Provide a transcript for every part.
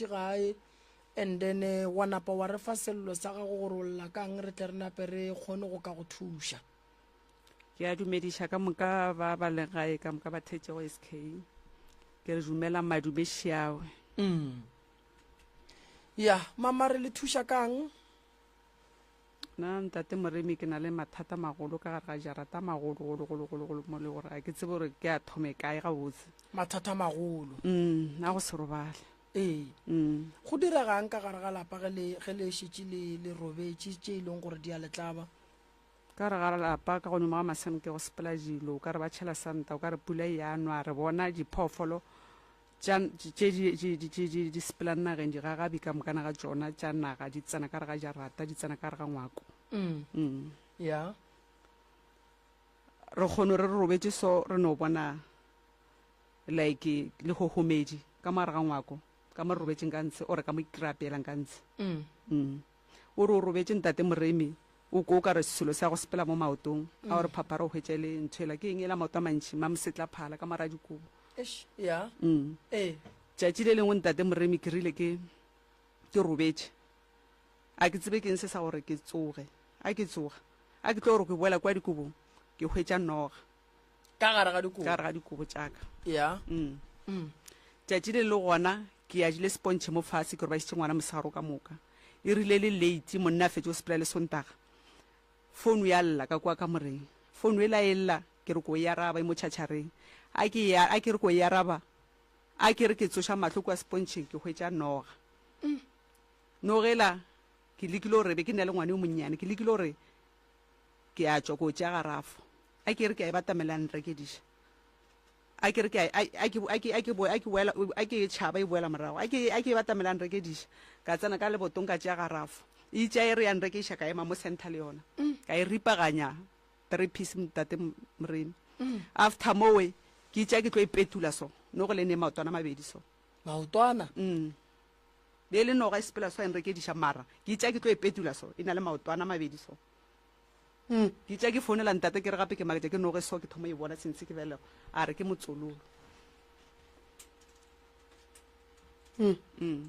Gae and then wa napa wa re fa sello sa gago gore o lla kang re tle re nape re kgone go ka go thuša. Ke a dumediša ka moka ba ba leng gae ka moka ba thetšego SK. Ke re dumelang madume šiawe. Mm. Ya, mama re le thuša kang? Nna ntate Moremi ke na le mathata magolo ka gare ga jarata magolo golo golo golo golo mo le gore a ke tsebe gore ke a thome kae gabotse. Mathata magolo. Mm, a go se robale. Ee. Mm. Go diregang ka gare ga lapa ge le ge le šetše le le robetše tše e leng gore di a le tlaba? Ka gare ga lapa ka godimo ga masenke go sepela dilo o ka re ba tšhela santa o ka re pula e a nwa re bona diphoofolo Tša, tše di, di, di, di, di, di sepelang nageng, digagabi ka mokana ga tšona tša naga di tsena ka gare ga jarata, di tsena ka gare ga ngwako. Mm. Mm. Ya. Re kgono re re robetše so, re no bona like lehohomedi ka mo gare ga ngwako, ka mo re robetšeng ka ntshe, ore ka mo re apeelang ka ntshe. Mm. Mm. O re o robetše ntate Moremi, o ko o ka re selo sa go sepela mo maotong, a o re phaphara o hwetša e le ntho ela, ke eng ela maoto a mantši, mamosetla phala ka mo gare ga dikobo. Eish, ya. Mm. Ee. Tšatši le lengwe ntate Moremi ke rile ke ke robetše. A ke tsebe keng se sa gore ke tsoge. A ke tsoga, a ke tlo gore ke boela kwa dikobong, ke hwetša noga. Ka gare ga dikobo. Ka gare ga dikobo tša ka. Ya. Mm. Mm. Tšatši le le gona ke ya jile sepontšhe mo fase ke robašitše ngwana mosegare ka moka. E rile le late monna a fetše go sepela le Sontaga. Founu ya lla ka kwa kamoreng. Founu ela e lla ke re ko e araba e mo tšhatšhareng. A ke e a ke re ko e araba a ke re ke tsoša mahlo kua sepontšheng ke hwetša noga. Noga ela ke lekile gore be ke na le ngwana yo monnyane ke lekile gore ke a tšwa ko tšea garafo. A ke re ke a e batamela ya nrekediša. A ke re ke a, a, a ke, a ke, a ke boe, a ke boela, a ke e tšhaba e boela morago. A ke, a ke e batamela ya nrekediša. Ka tsena ka lebotong ka tšea garafo. E itše a e re ya nrekiša ka ema mo center le yona. Ka e ripaganya three piece ntate Moremi. After mowe ke itše a ke tlo e petula so, no go le ne maotwana a mabedi so. Maotwana? Mm. Be e le noga e sepela so ya nrekediša mara ke itše a ke tlo e petula so, e na le maotwana a mabedi so. Mm. Ke itše ke founela ntate ke re gape ke maketša ke noge so ke thoma e bona since ke belegwa. A re ke motsololo. Mm. Mm.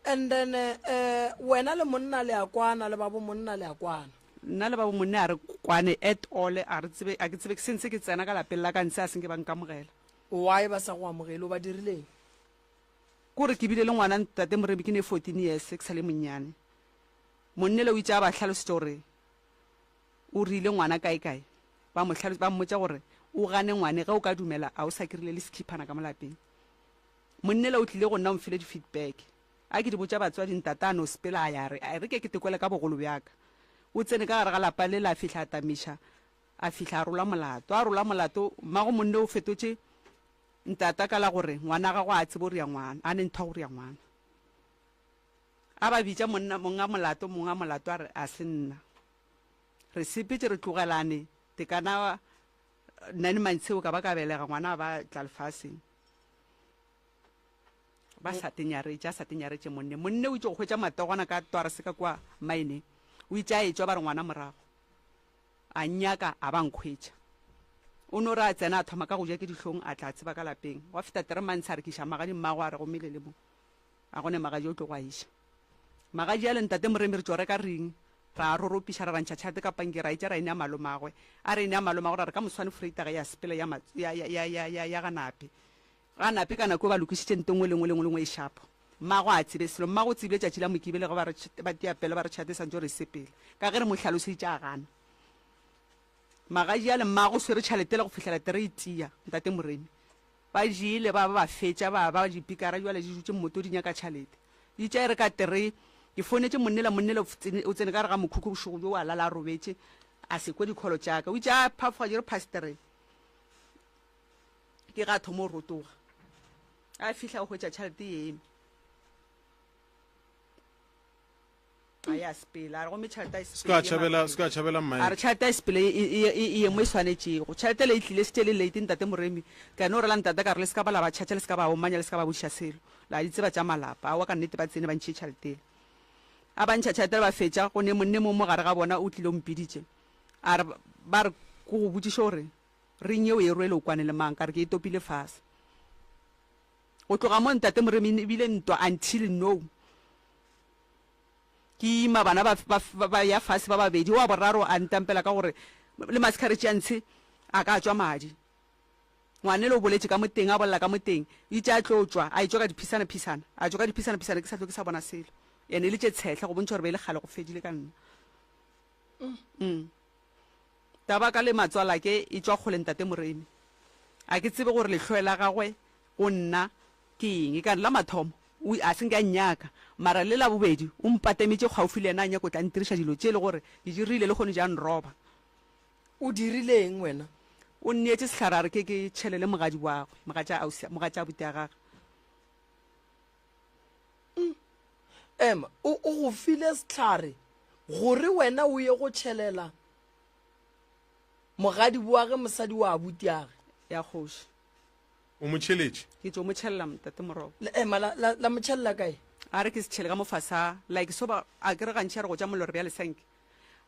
And then eh wena le monna le a kwana le ba bo monna le a kwana. Nna le ba bo monna a re kwane at all a re tsebe a ke tsebe since ke tsena ka lapeng la ka ntshe a senke ba nkamogela. Why ba sa go amogele o ba dirileng? Kore ke bile le ngwana ntate Moremi ke ne 14 years ke sa le monnyane. Monnele o itše a ba hlalosetša gore o rile ngwana kae kae. Ba mo hlalosetša ba mmotša gore o gane ngwane ge o ka dumela a o sa kirile le sekhiphana ka mo lapeng. Monnele o tlile go nna o mfile di feedback. A ke di botša batswadi ntate a no sepela a ya a re a re ke ke tekwele ka bogolo bja ka. O tsene ka gare ga lapa lela a fihla a tamiša a fihla a rola molato. A rola molato mmago monne o fetotše ntata ka la gore ngwana gagwe a tsebe go ria ngwana a ne ntho ya go ria ngwana. A ba bitša monna monga molato, monga molato a re, A se nna. Re sepetše re tlogelane tekana nine months eo ka ba ka belega ngwana a ba tla lefaseng. Ba sa tenyaretše, a sa tenyaretše monne. Monne o itše go hwetša matogwana ka twarse ka kua mine. O itše a etšwa ba re ngwana morago. A nnyaka a ba nkhwetša. O no re a tsena a thoma ka go ja ke dihlong a tla tseba ka lapeng. Gwa feta three months a re ke iša magadi mmagwe a re gomme le le mo. A go ne magadi o tlo go a iša. Magadi ale ntate Moremi re tšo reka ring, ra a roropiša ra ra ntšha tšhelete ka pankeng ra e tša ra e nea malomagwe. A re e nea malomagwe ra re ka moswane freita ge ya sepela ya ya ya ya ya ya ya ga Nape. Ga Nape ka nako eo ba lokišitše nto nngwe le nngwe le nngwe le nngwe e šapo. Mmagwe a tsebe selo. Mmagwe o tsebile tšatši la Mokibelo ge ba re ba tia pelo ba re tšhelete e santše gore e sepele. Ka ge re mo hlaloseditše a gana. Magadi ale mmagwe o swere tšhelete yela go fihlela tere e tia ntate Moremi. Ba jele ba ba ba fetša ba ba dipikara bjale di dutše mmoto di nyaka tšhalete. Di tša e re ka terei. Ke founetše monnela monnela o tsene ka gare ga mokhukhu bošego bjo a lala a robetše a se kwe dikholo tša ka. O itše a phafoga di re past terei. Ke ga a thoma go rotoga. A fihla o hwetša tšhalete e eme. A ya sepela a re gomme tšhelete a e Se ka tšhabela, se ka tšhabela A re Mike. tšhelete a e sepele e, e, e, e ye mo e swanetšego. Tšhelete le e tlile šetše le late ntate Moremi. Ka no rela ntate ka re le se ka ba la ba tšhatša le se ka ba omanya le se ka ba botšiša selo. La di tseba tša malapa. Aowa ka nnete ba tsene ba ntšhitše tšhelete yela. A ba ntšha tšhelete ba fetša go ne monne mong mo gare ga bona o tlile o mpiditše. A re ba re ko go botšiše gore ring ye o e rwele o kwane le mang ka re ke e topile fase. Go tloga mo ntate Moremi e bile ntwa until now. Ke ima bana ba, ba, ba ya fase ba babedi, wa boraro a ntampela ka gore le maskaretši a ntshe a ka tšwa madi. Ngwanele o boletše ka mo teng, a bolela ka mo teng, itše a tlo tšwa, a etšwa ka diphisana-phisana, a tšwa ka diphisana-phisana ke sa hlwe ke sa bona selo. Ene e le tše tshehla go bontšha gore be e le kgale go fedile ka nna. Mm. Taba ka le matswalake e tšwa kgole ntate Moremi. A ke tsebe gore lehloe la gagwe go nna ke eng. E ka re la mathomo o a se nke a nnyaka, mara le la bobedi o mpatemetše kgaufi le yena a nyaka o tla ntiriša dilo tše e le gore ke dirile lehono di a nroba. O dirile eng wena? O nneetše sehlare a re ke ke tšhelele mogadi wagwe, mogatša ausi, mogatša abuti a gagwe. Ema, o, o go file sehlare gore wena o ye go tšhelela mogadi wage, mosadi wa abutiage. Ya kgoši. O mo tšheletše? Ke tšo mo tšhelela, Ntate Moroba. Le, ema, la, la, la mo tšhelela kae? A re ke se tšhele ka mo fase a, like so ba, a ke re gantši a re gotša mollo re bea lesenke.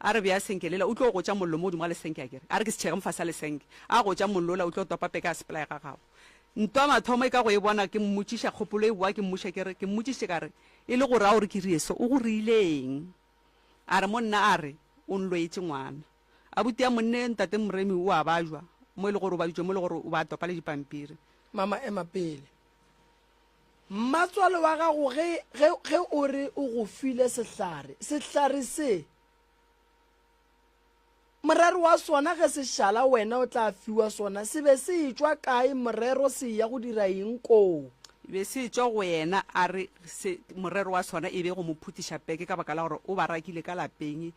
A re bea senke lela, o tlo gotša mollo mo godimo ga lesenke akere. A re ke se tšhele ka mo fase ga lesenke. A gotša mollo ola, o tlo topa peke a sepela ya ga gabo. Ntwa mathomo e ka go e bona, ke mmotšiša kgopolo e boa ke mmuša ke re, ke mmotšišitše ka re, E le gore a o re ke rie so, o go reile eng? A re monna a re, O nloetše ngwana. Abuti ya monne ntate Moremi o a bajwa mo e le gore o baditšwe mo e le gore o ba topa le dipampiri. Mama ema pele. Mmatswale wa gago ge, ge, ge o re o go file sehlare, sehlare se, morero wa sona ge se šala wena o tla fiwa sona, se be se etšwa kae morero se eya go dira eng koo? E be se etšwa go yena a re se, morero wa sona e be go mo phutiša peke ka baka la gore o ba rakile ka lapeng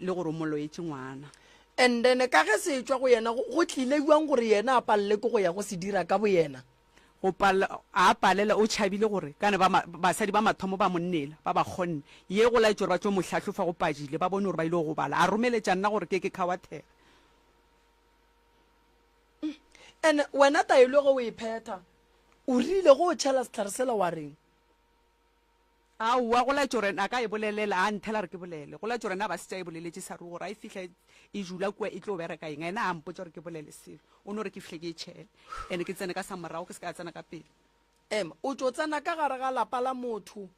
le gore o mo loetše ngwana. And then ka ge se etšwa go yena, go, go tlile bjang gore yena a palele ke go ya go se dira ka boyena? Go palela, a palela, o tšhabile gore ka ne ba, basadi ba mathomo ba monnela, ba ba kgonne. Ye go laetše gore ba tlo mo hlahlofa go padile, ba bone gore ba ile go gobala. A romeletša nna gore ke ke khawathege. And wena taelo ge o e phetha, o rile ge o tšhela sehlare sela wa reng? Aowa, go laetša gore a ka e bolelela, a nthela gore ke bolele. Go laetša gore na ba šetše a e boleletše sa ruri gore a e fihla e dula kua e tlo bereka eng. Yena a mpotša gore ke bolele selo. O no re ke fihle ke e tšhele. And ke tsene ka sa morago, ke se ka tsena ka pele. Ema, o tšo tsena ka gare ga lapa la motho um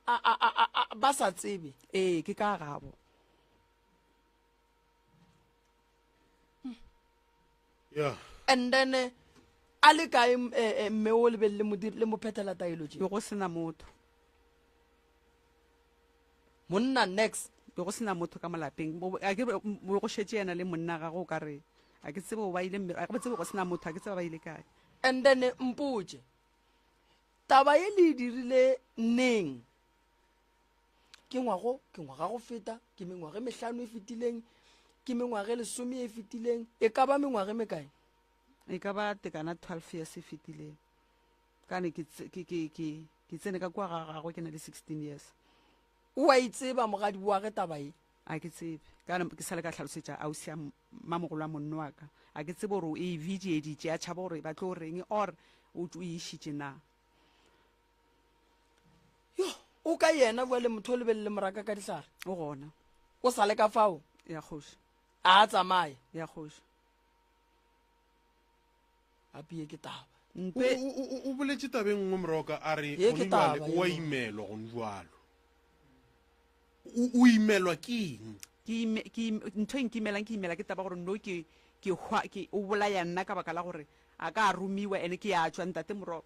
a, a, a, a, ba sa tsebe? Ee, ke ka gabo. Yeah. And then eh, a le kae eh, eh, mme o lebelele modiri le mo phethela taelo tše? Be go sena motho. Monna next. Be go sena motho ka molapeng. A ke go šetše yena le monna gagwe o ka re a ke tsebe ba ile a ke tsebe go sena motho a ke tsebe ba ile kae. And then mpotše taba ye le e dirile neng? Ke ngwago, ke ngwaga go feta, ke mengwaga e mehlano e fetileng, ke mengwaga e lesome e fetileng, e ka ba mengwaga e mekae? E ka ba tekana 12 years e fetileng. Ka ne ke, ke, ke, ke, ke tsene ka kua ga gagwe ke na le 16 years. O a e tseba mogadi wa ge taba e? A ke tsebe. Ka ne ke sale ka hlalosetša ausi ya mamogolo wa monno wa ka. A ke tsebe gore o e videeditše a tšhaba gore ba tlo reng or o e išitše na. Yo, o ka yena bjale motho o lebelele moraka ka dihlare? O gona. O sa le ka fao? Ya kgoši. A a tsamaye? Ya kgoši. Gape ye ke taba. Mpe. O, o, o, o boletše tabeng nngwe moroka a re Ye ke gone jwale taba o a yeo. imelwa gone jwalo. O, o imelwa ke eng? Ke ime, ke ime, ntho e nkimelang ke imela ke taba gore no ke, ke hwa, ke, o bolaya nna ka baka la gore a ka a romiwa ene ke a tšwa ntate moroka.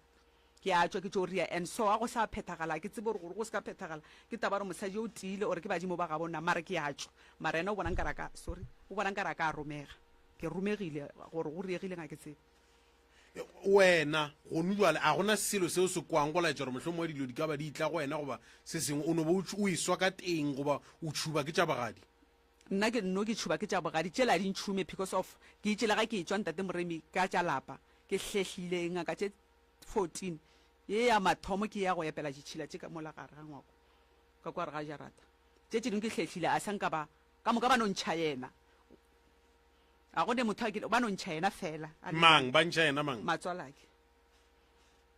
Ke a tšwa ke tšo ria and so a go sa phethagala a ke tsebe gore gore go se ka phethagala ke taba gore mosadi yo o tiile or ke badimo ba gabo na mara ke a tšwa mara yena o bona nkare a ka sorry o bona nkare a ka romega ke romegile gore go riegileng a ke tsebe. Wena gonu jwale a gona selo seo se kwang go laetša gore mohlomongwe dilo di ka ba di tla go wena goba se sengwe o no ba o eswa ka teng goba o tšhuba ke tša bogadi? Nna ke nno ke tšhuba ke tša bogadi tšela a di ntšhume because of ke itše le ga ke etšwa ntate Moremi ka tša lapa ke hlehlile ngaka tše 14 ye ya mathomo ke ya go epela ditšhila tše ka mola gare ga ngwako ka kwa gare ga jarata. Tše tše dingwe ke hlehlile a sa nka ba ka moka ba no ntšha yena. A go ne motho a kile ba no ntšha yena fela. A le Mang ba ntšha yena mang? Matswalake.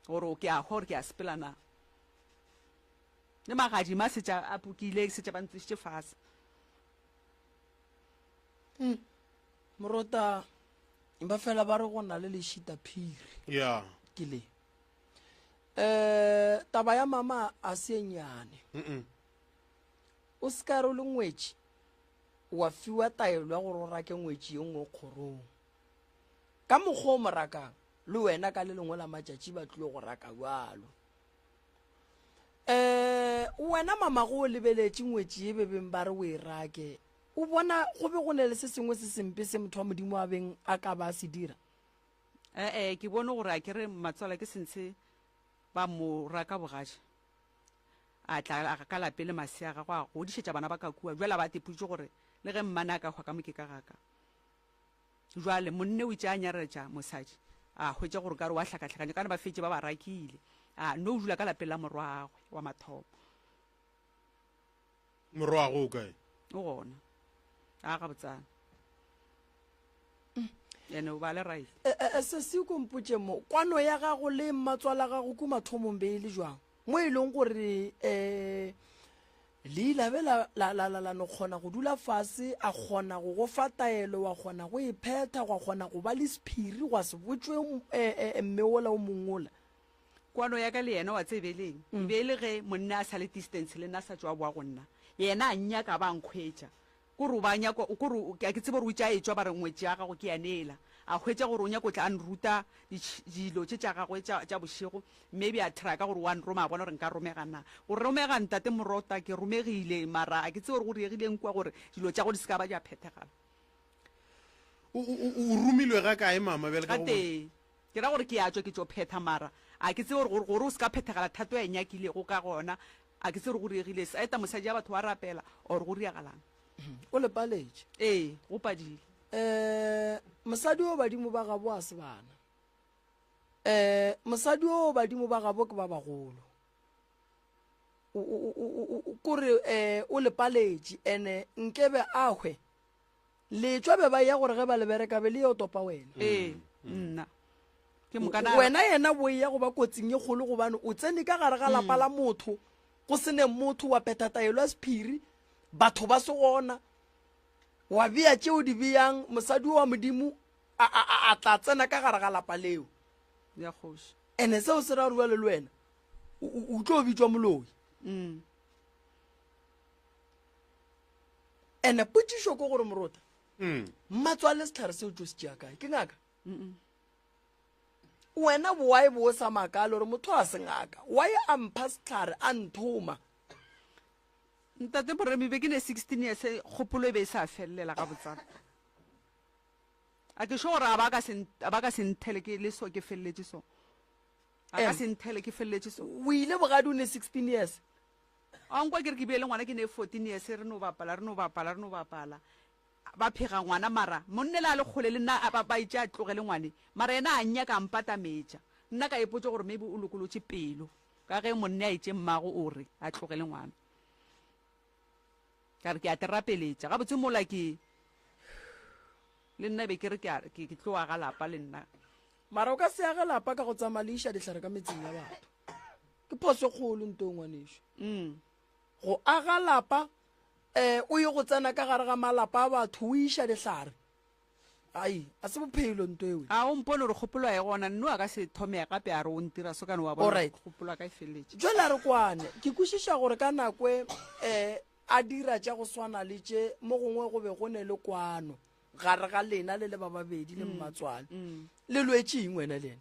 Gore o ke a hwa gore ke a sepela na. Le magadima a setša a pokile setša ba ntlišitše fase. Morota ba fela ba re go na le lešita phiri. Yeah. ke le um taba ya mama a se e nnyane o se ka re o le ngwetši wa fiwa taelo ya gore o rake ngwetši ye nngwe kgorong ka mokgwa o mo rakang le wena ka le lengwe la matšatši ba tlile go raka bjalo um wena mamago o lebeletše ngwetši ye bebeng ba re o e rake o bona go be go ne le se sengwe se sempe se motho wa modimo a beng a ka ba a se dira ee ke bone gore a ke re matswala ke sentshe ba mo raka bogaja a tla ka lape le masea gagwe a godišetša bana ba ka kua jwale a ba tepoditše gore le ge mmane a ka hwa ka mo ke ka gaka Jwale monne o itše a nyaretša mosadi, a hwetša gore o ka re wa hlakahlakanya, kana ba fetše ba ba rakile. A no dula ka lapeng la morwagwe wa mathomo. Morwagwe o kae? O gona. A gabotsana. Ene o ba le right. E, e, e, sesi ko mpotše mo, kwano ya gago le mmatswala gago ku mathomong be e le jwang? Mo e leng gore um Le ile be la, la, la, la, la no kgona go dula fase, a kgona go go fa taelo, wa kgona go e phetha, gwa kgona go ba le sephiri, gwa se botšwe e, e, e, mme wola o mongwe wola. Kwano ya ka le yena, wa tseba e le eng? E be e le ge monna a sa le distance le nna, a sa tšwa a boa go nna. Yena a nnyaka a ba a nkhwetša. Kore o ba a nyaka, kore o, a ke tsebe gore o itše a etšwa ba re ngwetši ya gago ke ya neela. A hwetša gore o nyaka go tla a nruta dilo tše tša gagwe tša, tša bošego, maybe a try-a ka gore o a nroma a bona gore nka romega na. Go romega Ntate Morota, ke romegile, mara a ke tsebe gore go diegileng kua gore dilo tša go di se ka ba di a phethegala. O, o, o, o romilwe ga kae mama bjale ka go bona? Gatee. Ke ra gore ke a tšwa ke tšo phetha mara a ke tsebe gore, gore, gore o se ka phethegala thato ya e nyakilego ka gona A ke tsebe gore go diegile se. Eta mosadi ya batho wa rapela or go diagalang? O le paletše. Ee, go padile. Eh, mosadi o badimo ba gabo a se bana. Eh, mosadi o badimo ba gabo ke ba bagolo. O, o, o, o, o, kore eh, o le paletše ene nkebe a hwe. Letšwa be ba ya gore ge ba le bereka be le yo topa wena. Ee, nna. Ke moka na. Wena yena bo ya go ba kotsing e kgolo gobane o tsene ka gare ga lapa la motho go se ne motho wa phetha taelo ya sephiri batho ba se gona wa bea tšeo di beyang mosadi wa modimo a, a, a, a tla tsena ka gare ga lapa leo Ya kgoši. ene seo se ra gore bjale le wena o, o, o tlo bitšwa moloi. Ene potšišo ke gore morota mmatswale setlhare seo tšo se tšea kae ke ngaka wena bowae bo sa makale gore motho a se ngaka wae a mpha setlhare a nthoma Ntate Moremi be ke ne 16 years kgopolo e be e sa felelela gabotsana. A ke sure gore a ba ka se a ba ka se nthele ke le so ke feleletše so. A ka se nthele ke feleletše so. O ile bogadi o ne 16 years. A nkwa ke re ke bile le ngwana ke ne 14 years re no bapala re no bapala re no bapala ba phega ngwana mara monne le a le kgole le nna ba ba itše a tlogele ngwane mara yena a nnyaka a mpatametša nna ka ipotša gore maybe o lokolotše pelo ka ge monne a itše mmago o re a tlogele ngwana ka re ke a te rapeletša gabotse mola ke le nna be ke re ke a ke tlo aga lapa le nna mara o ka se age lapa ka go tsamaya le iša dihlare ka metseng ya batho ke phoso e kgolo nto ngwaneso mm. go aga lapa um o ye go tsena ka gare ga malapa a batho o iša dihlare ai a se bophelo nto ewe a o mpone gore kgopolo ya e gona nno a ka se thome gape a re o ntira so kane wa bona kgopolo ya ka e feleletše jale a re kwane ke kwešiša gore ka nako um a dira tša go swana le tše mo gongwe go be go ne le kwano gare ga lena le le ba babedi le mm. mmatswale mm. le lwetše eng wena le ene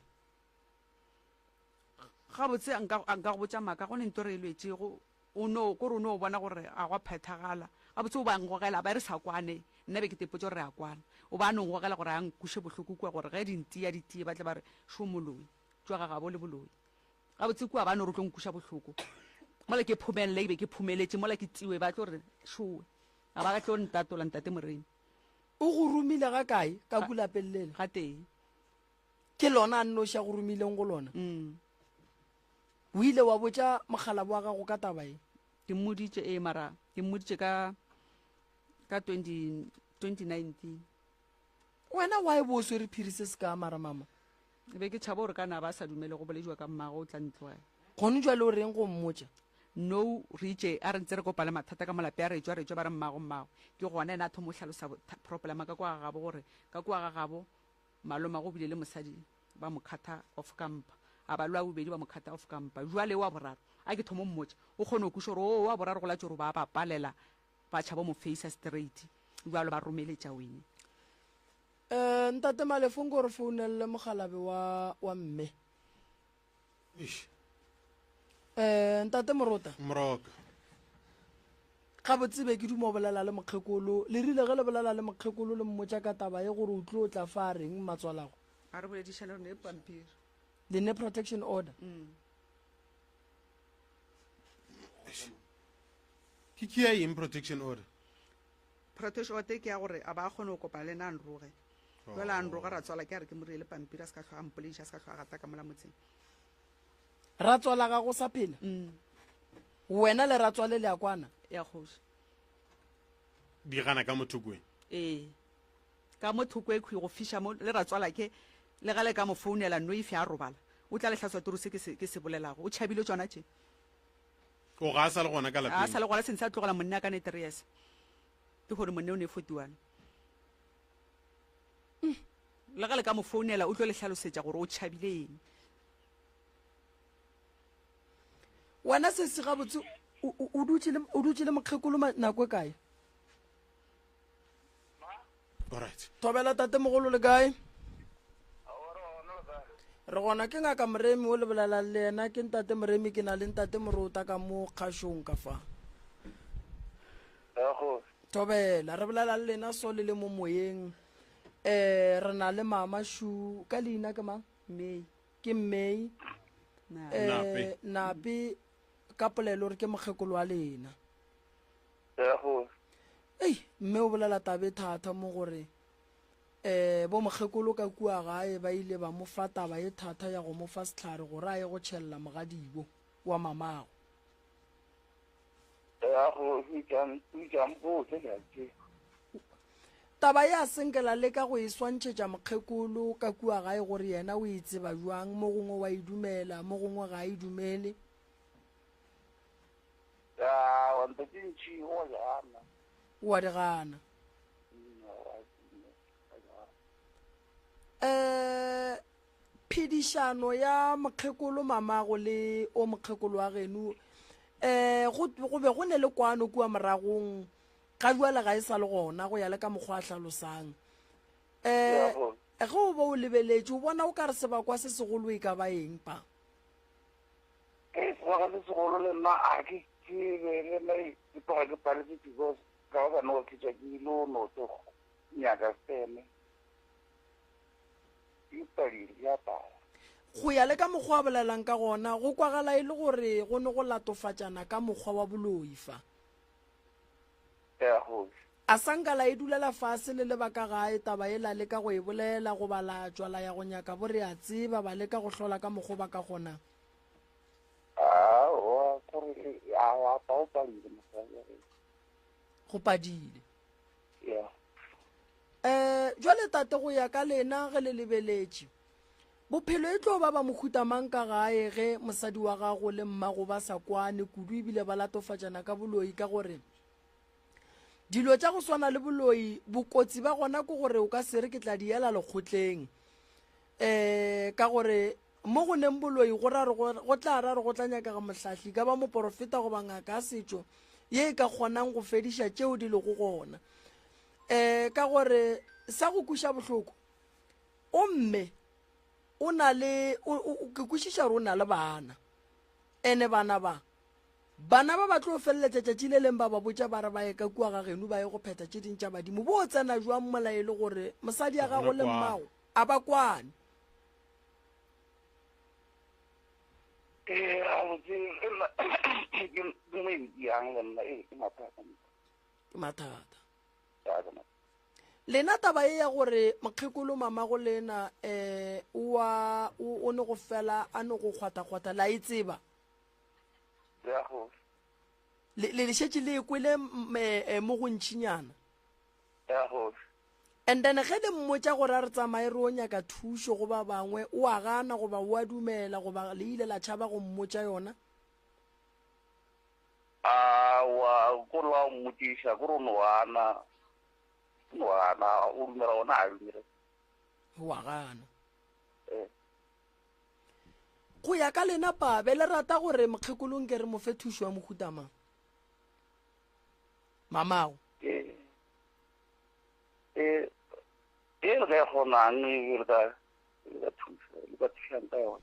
Gabotse nka, nka go botša maaka, go ne nto re e lwetšego, o no, kore o no bona gore a gwa phethagala. Gabotse o ba ngogela, ba re sa kwane, nna be ke tepotše gore re a kwana. O ba no ngogela gore a nkuše bohloko kua, gore ge di ntia di tie ba tle ba re, šo moloi, tšwa ga gabo le boloi. Gabotse kua ba no re o tlo nkuša bohloko. Mola ke phomelele, ke be ke phomeletše, mola ke tiwe ba tlo re, šowe. A ba tlo ntatola ntate Moremi. O go romile ga kae ka ku lapeng lela? Gatee. Ke lona a nnoši a go romileng go lona? Mm. O ile wa botša mokgalabo wa gago ka taba e? Ke mmoditše ee, mara ke mmoditše ka ka 20, 2019. Wena why bo o swere phiri se se ka mara mama? E be ke tšhaba gore ka na ba sa dumele go bolediwa ka mmago o tla ntlogela. Gone jwale o reng go mmotša? No, re itše a re ntse re kopane mathata ka molape a re tšwa re tšwa ba re mmago mmago. Ke gona yena a thoma go hlalosa problema ka kwa ga gabo gore ka kwa ga gabo Maloma go bile le mosadi ba mo khatha off ka mpa. A ba le wa bobedi ba mo cut off ka mpa. Jwale wa boraro, a ke thomo mmotša, o kgone go kweša gore o wa boraro go latše gore ba ba palela, ba tšhaba mo facer straight. Jwalo ba romeletša wene. Eh, Ntate Malefo nko re founelele mogalabe wa, wa mme. Eish. Eh, Ntate Morota. Moroka. Gabotse be ke duma bolela le mokgekolo. Le rile ge le bolela le mokgekolo le mmotša ka taba ye gore o tlo tla fa a reng mmatswalago? A re boledišane re ne pampiri. Le ne protection order. Ke ke ya eng protection order? Protection order ke ya gore a ba kgone go kopana le nna a nroge. Jwale a nroga ratswala ke a re ke mo reele pampiri a se ka hlwa a mpolediša a se ka hlwa a gata ka mola motseng. Ratswala ga go sa phela? Wena le ratswale le a kwana? Ya kgoši. Di gana ka mo thokong? Ee. Ka mo thoko e khwi go fiša mo le ratswala ke le ga le ka mo founela no ife a robala. O tla le hlatswa turu se ke se ke se bolelago. O tšhabile tšona tše. O ga a sa le gona ka lapeng. A sa le gona sentse a tlogela monna ka ne 3 years. Ke gore monna o ne 41. Le ga le ka mo founela o tlo le hlalosetša gore o tšhabile eng. Wena sesi gabotse o dutše le o dutše le mokgekolo nako e kae? Alright. Thobela tatemogolo le kae? Re gona ke ngaka Moremi o le bolelang le yena ke ntate Moremi ke na le ntate Morota ka mo kgašong ka fa. Thobela re bolela le lena so le le mo moyeng. Eh re na le mama Shu ka leina ke mang? May. Ke May. Eh Nape. Nape ka polelo re ke mokgekolo wa lena. Ei, mme o bolela taba e thata mo gore um bo mokgekolo ka kua gae ba ile ba mo fa taba e thata ya go mo fa sehlare gore a ye go tšhelela mogadibo wa mamago. Taba ye a senke la leka go e swantšhetša mokgekolo ka kua gae gore yena o e tseba bjang, mo gongwe wa e dumela, mo gongwe ga a e dumele. Ya, nto tše ntši o di gana. O a di gana. Eh, phedišano ya mokgekolo mamago le o mokgekolo wa geno eh go go be go ne le kwano kua moragong ga jwale ga e sa le gona go ya le ka mokgwa a hlalosang eh ge o ba o lebeletše o bona o ka re sebakwa se segolo e ka ba eng pa Ke sebaka se segolo le nna a ke tsebe le nna ke tloga ke paletse because ka ba no ke tšwa ke ile o no tlo nyaka seme ke padile ya pala. Go ya le ka mokgwa a bolelang ka gona, go kwagala e le gore go ne go latofatšana ka mokgwa wa boloi fa. Ya kgoši. A sa nka la e dulela fase le le ba ka gae taba ye la leka go e bolela goba la tšwa la ya go nyaka bo re a tseba ba leka go hlola ka mokgo ba ka kgonang? Aowa, kore aowa pa o padile mosadi wa gešo. Go padile. Ya. Eh, jwale tate go ya ka lena ge le lebeletše, bophelo e tlo ba ba mohuta mang ka gae ge mosadi wa gago le mmago ba sa kwane kudu ebile ba latofatšana ka boloi ka gore Dilo tša go swana le boloi, bokotsi ba gona ke gore o ka se re ke tla di ela lekgotleng. Um ka gore mo go neng boloi go ra re go tla ra re go tla nyakega mohlahli, ka ba moporofeta goba ngaka ya setšo ye e ka kgonang go fediša tšeo di lego gona. Um ka gore sa go kweša bohloko, o mme o na le, ke kwešiša gore o na le bana, ene bana ba Bana ba ba tlo feleletša tšatši le leng ba ba botša ba re ba ye ka kua ga geno ba ye go phetha tše ding tša badimo. Bo tsena jwang mola e le gore mosadi ya gago le mmago a ba kwane? Ee, gabotse ge nna ke mo e yang le nna ee ke mathata. Ke mathata. Lena taba ye ya gore mokgekolo mamago lena um wa o ne go fela a ne go kgwathakgwatha la e tseba? Ya go. Le le šetše le kwele eh, mo go ntšinyana. Ya go. And then ge le mmotša gore a re tsamaye re o nyaka thušo go ba bangwe, o a gana goba o a dumela goba le ile la tšhaba go mmotša yona? Aowa, ko re wa mmotšiša, ko re o no gana, o no gana, o dumela gona a dumele. O a gana. Eh. Go ya ka lena pabe le rata gore mokgekolo nke re mo fe thušo ya mohuta mang? Mamago. Ee. Ee, e re ka e kgonang e re ka le ka thuša le ka thušang ka yona.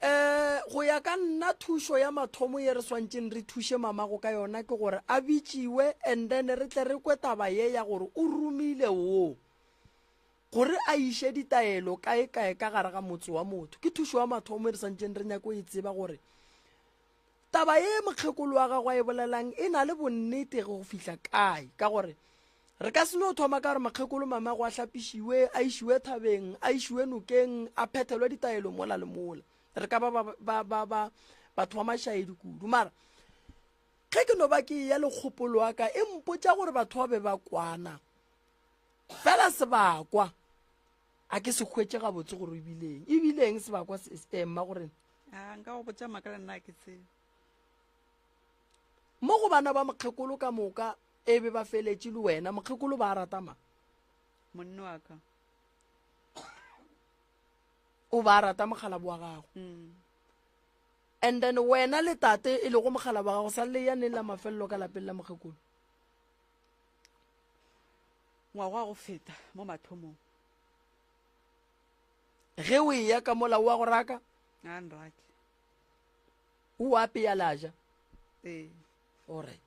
Um go ya ka nna thušo ya mathomo ye re swantšeng re thuše mamago ka yona ke gore a bitšiwe and then re tle re kwe taba ye ya gore o romile wo gore a iše ditaelo kae kae ka gare ga motse wa motho. Ke thušo ya mathomo e re santšeng re nyako e tseba gore taba ye mokgekolo wa gagwe a e bolelang e na le bonnete go fihla kae, ka gore re ka se no thoma ka gore mokgekolo mamago a hlapišiwe, a išiwe thabeng, a išiwe nokeng, a phethelwe ditaelo mola le mola. Re ka ba ba, ba, ba, ba batho ba mašaedi kudu. Mara ge ke no ba ke eya le kgopolo wa ka e mpotša gore batho ba be ba kwana fela sebakwa a ke se hwetše gabotse gore ebileng ebileng sebakwa eh, mma gore a nka go botša maaka le nna a ke tsebe. Mo go bana ba mokgekolo ka moka e be ba feletše le wena mokgekolo ba rata mang? Monna wa ka. O ba rata mokgalabo wa gago. Mm. And then wena le tate e lego mokgalabo wa gago sa le ya neng la mafelelo ka lapeng la mokgekolo? Ngwaga wa go feta mo mathomong. Ge o eya ka mola o a go raka? A nrake. O apea la ja? Ee. Alright.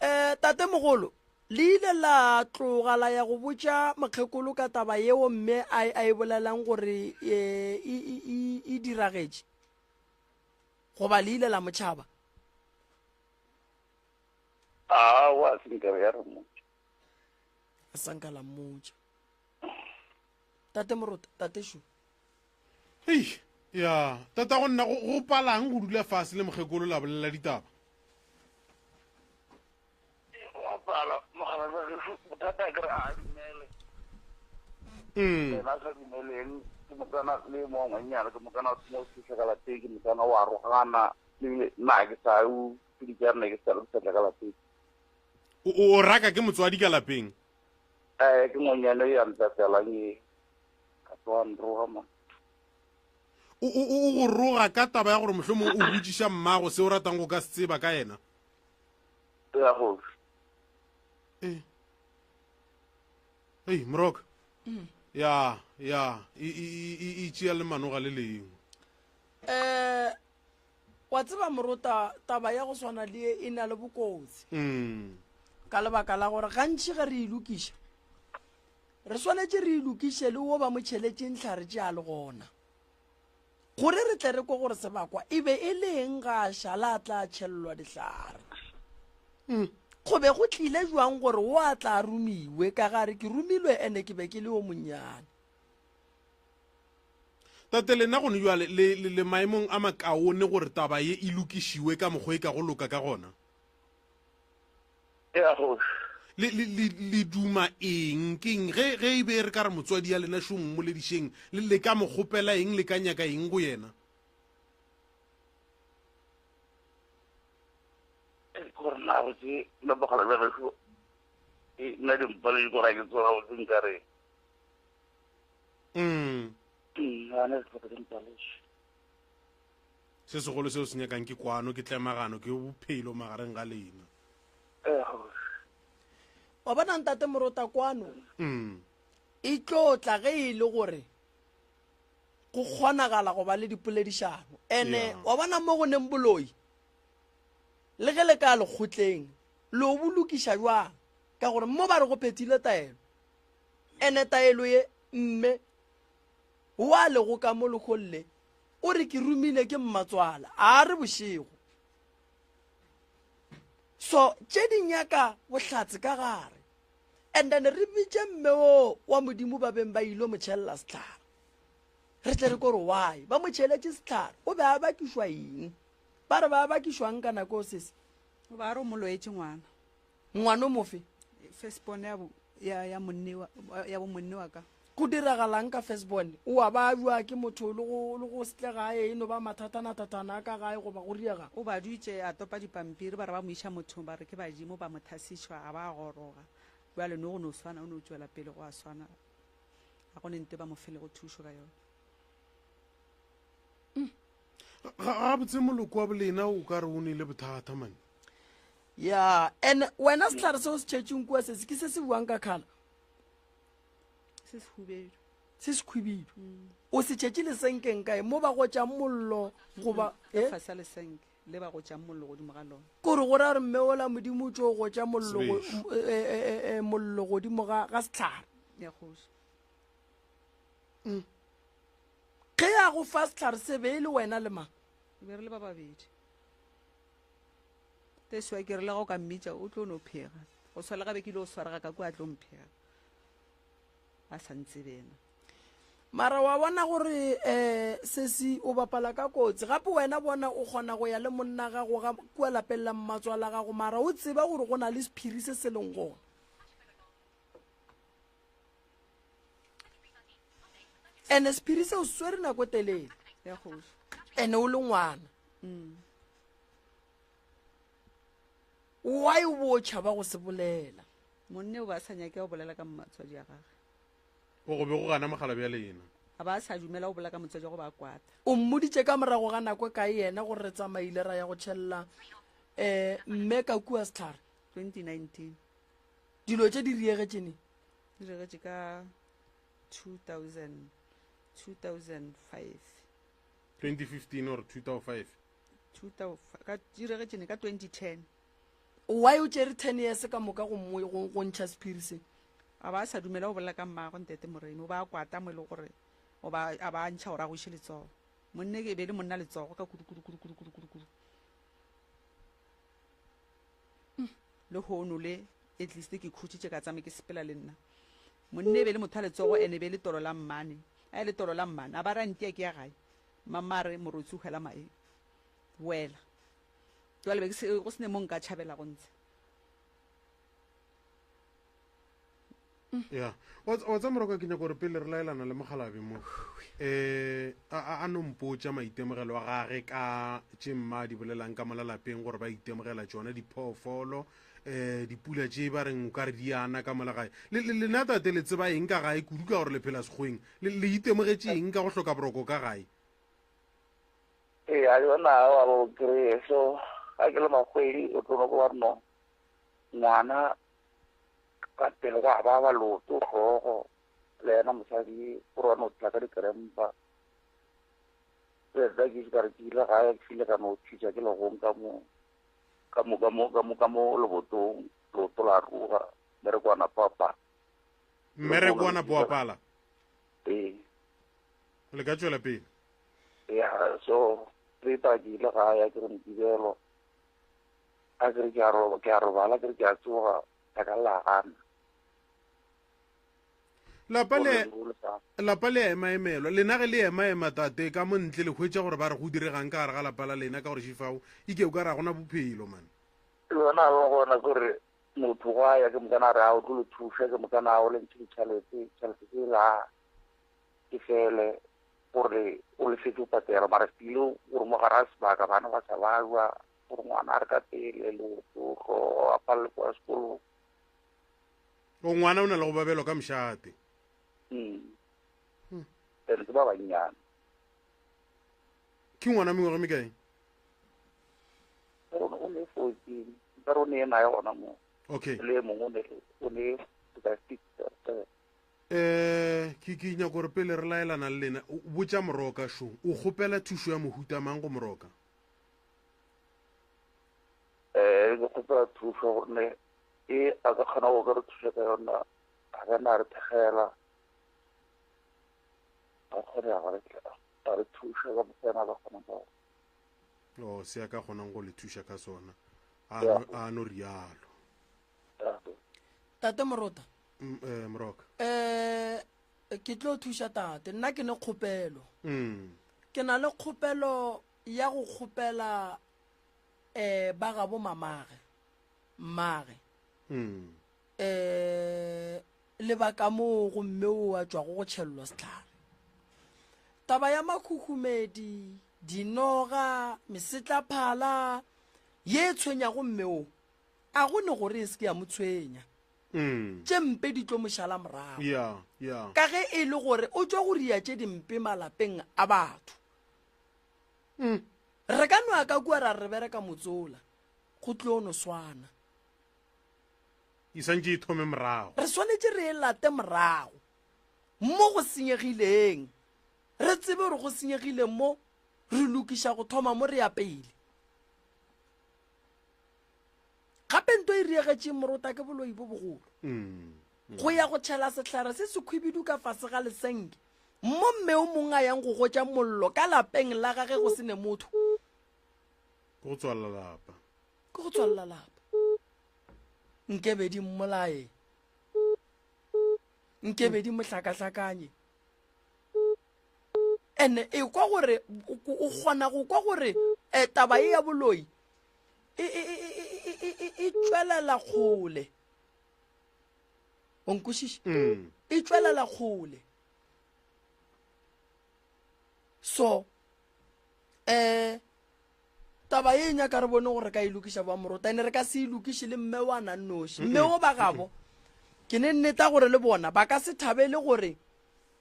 Eh, tate mogolo, le ile la tloga la ya go botša mokgekolo ka taba yeo mme a a e bolelang gore eh, e, e, e, e diragetše? Goba le ile la mo tšhaba? Aowa, a se nka ya re mmotša. A sa nka la mmotša. Tate Morota, tate šo. Hei, ya, tata go nna go, go palang go dula fase le mokgekolo la bolela ditaba? Go pala, mogala wa gešo, bothata ke re a dumele. Mm. Yena a sa dumeleng, ke mokana le mo ngwannyana, ke mokana o thoma go thuša ka lapeng, ke mokana wa rogana, le nna ke sa o pedi tša rena ke sa le go ka lapeng. O, o, o raka ke motswadi ka lapeng? Eh, ke ngwanyana e ya ntatelang e ka tloga nroga mo. O, o, o go roga ka taba ya gore mohlomong o botšiša mmago se o ratang go ka se tseba ka yena? Ya go. Eh. Ei, Moroka. Mm. Ya, ya, e, e, e, e tšea le manoga le lengwe. Eh, Wa tseba morota, taba ya go swana le ye e na le bokotsi. Mm. Ka lebaka la gore gantši ge re e lokiša, re swanetše re e lokiše le wo ba mo tšheletšeng hlare tše a le gona. Gore re tle re kwe gore sebakwa e be e le eng ga a šala a tla tšhelelwa dihlare. Mm. Go be go tlile jwang gore wo a tla romiwe ka gare ke romilwe ene ke be ke le yo monnyane. Tate, lena gone bjale le, le, le maemong a makaone gore taba ye e lokišiwe ka mokgwa e ka go loka ka gona? Ea kgoši. Le, le, le, le duma eng? Keng ge, ge e be re ka re motswadi ya lena šo mmoledišeng, le, le ka mo kgopela eng, le ka nyaka eng go yena? Ke gore na botse nna bogala bja gešo e nna dimpa le dikora ke tsora botse nka re Mm. Nna ke tlhoka dimpaleše. Se segolo seo se nyakang ke kwano, ke tlemagano, ke bophelo magareng ga lena. Ee, kgoši. Wa bona ntate Morota kwano Mm. e tlo tla ge e le gore go kgonagala go ba le dipoledišano ene Yeah. wa bona mo go neng boloi le ge le ka lekgotleng lo bo lokiša jwang ka gore mo ba re go phethile taelo Ene taelo ye, mme wa lego ka mo lekgong le, o re ke romile ke mmatswala, a re bošego. So tše di nyaka bohlatse ka gare. And then re bitše mme wo wa Modimo ba beng ba ilo mo tšhelela sehlare. Re tle re ko re why ba mo tšheletše sehlare, o be a bakišwa eng? Ba re ba bakišwang ka nako sese? O ba re o mo loetše ngwana. Ngwano mofe? Firstborn ya bo ya ya monne wa ya bo monne wa ka. Go diragalang ka firstborn? O a babjwa ke motho le go le go setle gae e no ba mathatana-thatana a ka gae goba go riega? O ba dutše a topa dipampiri ba re ba mo iša mothong ba re ke badimo ba mo thasišwa a ba a goroga. Bjale no go no swana o no tšwela pele go a swana ga go ne nto ba mo felego thušo ka yona. Gabotse moloko wa bolena o ka re o nele bothata mane. Ya, and wena sehlare se o se tšhetšeng kua sese ke se se buang ka khala? Se se hubedu. Se se khwibidu. O se tšhetše lesenkeng kae? Mo ba gotšang mollo goba? Ka eh? fase lesenke le ba gotšang mollo godimo ga lona. Kore go ra gore mme ola Modimo o tšo gotša mollo go, e, e, e, e, mollo godimo ga, ga sehlare. Ya kgoši. Mm. Ge a go fa sehlare se be e le wena le mang? Be re le ba babedi. That's why ke re le ga o ka mmitša o tlo no phega. Go swa le ga be ke ile go swarega ka kua a tlo mphega. A sa ntsebe yena. Mara wa bona gore um sesi o bapala ka kotsi. Gape wena bona o kgona go ya le monna gago ga kua lapeng la mmatswala gago mara o tseba gore go na le sephiri se se leng gona. Ene sephiri seo se swere nako e telele. Ya kgoši. Ene o le ngwana. Why o bo o tšhaba go se bolela? Monne o ba sa nyake go bolela ka mmatswadi ya gage. O go be go gana mogala bja lena. A ba sa dumela go bolela ka motswadi wa go ba kwata. O mmoditše ka morago ga nako e kae yena gore re tsamaile ra ya go tšhelela um mme ka kua sehlare? 2019. Dilo tše di riegetše neng? Di riegetše ka 2000, 2005. 2015 or 2005? Ka, di riegetše neng? Ka 2010. Why o tšere 10 years ka moka go mo, go, go ntšha sephiri se? A ba a sa dumela go bolela ka mmagwe Ntate Moremi, o ba a kwata mo e le gore o ba, a ba a ntšha gore a go iše letsogo. Monne e be e le monna letsogo ka kudu, kudu, kudu, kudu, kudu, kudu, kudu. Lehono le, at least ke khutšitše ka tsame ke sepela le nna. Monne e be e le motho a letsogo ene e be e le tolo la mmane. A e le tolo la mmane, a ba re a ntia ke ya gae. Mama a re morotsi o hwela mae. Boela. Jwale be ke se, go se ne mo nka tšhabelago ntshe. Ya wa tsa moroka ke nyaka gore pele re laelana le mogalabe mo um a no mpotša maitemogelo a gage ka tše mma a di bolelang ka mola lapeng gore ba itemogela tšona diphoofolo um dipula tše ba reng o ka re di ana ka mola gae. Lena tate le tseba eng ka gae kudu ka gore le phela sekgweng? Le itemogetše eng ka go hloka boroko ka gae? Ee, a yona wa bo kry-e so ga ke le makgwedi o tlo no kwa ba re no ngwana ka pele gwa ba ba leoto hlogo le yena mosadi o re wa no tla ka dikrempa. Ke tla ke ka re ke ile gae ke file ka no thitša ke legong ka mo ka mo ka mo ka mo ka mo lebotong leoto la ruga mmereko wa napa wa pala. Mmereko wa napa wa pala? Ee. Le ka tšwela pele. Ya so re tla ke ile gae ke re Mokibelo a ke re ke a roba ke a robala ke re ke a tsoga ka ka la gana. Lapa le lapa le ema emelwa lena ge le ema ema tate ka mo ntle le hwetša gore ba re go diregang ka gare ga lapa la lena ka gore šifao ike o ka re ga gona bophelo man. Le yona ba gona kore motho go a ya ke mokana re a o tlo le thuša ke mokana a o le ntšhe ditšhelete tšhelete tse la ke fele gore o lefetse o patela mara stile gore mo gare a sebaka bana ba sa balwa gore ngwana a re ka pele leoto hlogo a palele kwa sekolong. O ngwana o na le go babelwa ka mošate. Mm. And ke ba bannyane. Ke ngwana mengwaga mekae? O ne 14, nka re o ne naye gona mo. Okay. Le mongwe o ne o ne ka 6 7. Eh, ke ke nyaka gore pele re laelana le lena, botša Moroka šo, o kgopela thušo ya mohuta mang go Moroka? Eh, ke kgopela thušo gonne e a ka kgona go ka re thuša ka yona, a ka nna a re thekgela, a kgone a re a re thuša ka mokgwa yena a ka kgonang ka gona. O se a ka kgonang go le thuša ka sona, a no, a no rialo. Tate Morota. Eh, Moroka. Eh, ke tlo thuša tate. Nna ke ne kgopelo. Mm. Ke na le kgopelo ya go kgopela eh ba gabo mamage. Mmage. Mm. Eh lebaka moo gomme o a tšwago go tšhellwa sehlare. Taba ya makhukhumedi, dinoga, mesetlaphala ye e tshwenyago mme o, a go ne gore e se ke ya mo tshwenya. Mm. Tše mpe di tlo mo šala morago. Yeah, yeah. Ka ge e le gore o tšwa go ria tše dimpe malapeng a batho. Re ka no ya ka kua ra re bereka motsola, go tlo no swana. E swantše e thome morago. Re swanetše re e late morago mo go senyegileng, re tsebe gore go senyegile mo, re lokiša go thoma mo re ya pele. Gape nto e riegetšeng morota ke boloi bo bogolo. Go ya go tšhela sehlare se sekhwibidu ka fase ga lesenke, mo mme o mongwe a yang go gotša mollo ka lapeng la gage go se ne motho. Ke go tswalela lapa. Ke go tswalela lapa. Nkebe di mmolaye. Nkebe di mo hlakahlakanye. Ene e kwa gore o kgona go kwa gore eh, taba ye ya boloi e, e, e, e, e tšwelela kgole. O nkwešiša? Mm. E tšwelela kgole. So eh taba ye e nyaka re bone gore re ka e lokiša ba morota ene re ka se e lokiše le mme wa na noši mme o ba gabo ke ne nneta gore le bona ba ka se thabele gore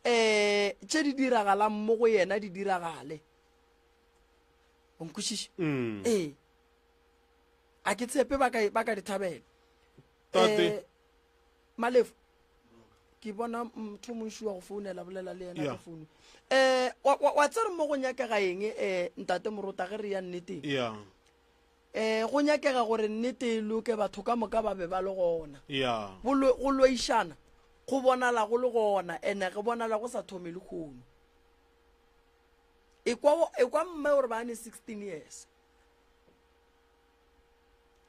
um tše di diragalang mo go yena di diragale o nkwešiše Mm. ee a ke tshepe ba ka ba ka di thabela Tate. Eh, Malefo ke bona motho montši wa go founela bolela le yena Yeah. ka founu um wa, wa, wa tsere mo go nyakega eng um ntate morota ge re ya nneteng ya um go nyakega gore nnete e loke batho ka moka ba be ba le gona ya go lo- go loišana go bonala go le gona ene go bonala go sa thome le kgono ekwa ekwa mme gore ba ne 16 years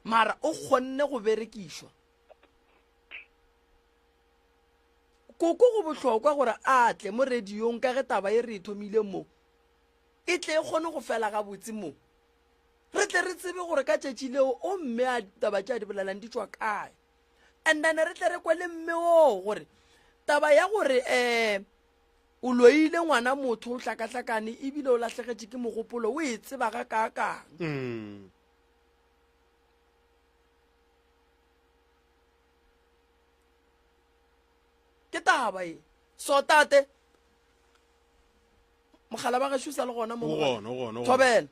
mara o kgonne go berekišwa Koko go bohlokwa gore a tle mo radiong ka ge taba ye re e thomile mo e tle e kgone go fela gabotse mo. Re tle re tsebe gore ka tšatši leo o mme a taba tše a di bolelang di tšwa kae. And then re tle re kwe le mme oo gore taba ya gore um o loile ngwana motho o hlakahlakane ebile o lahlegetše ke mogopolo o e tseba ga kaakang. Mm. Ke taba e. So tate mogala ba gešo sa le gona mo. O gona, o gona, o gona. Thobela.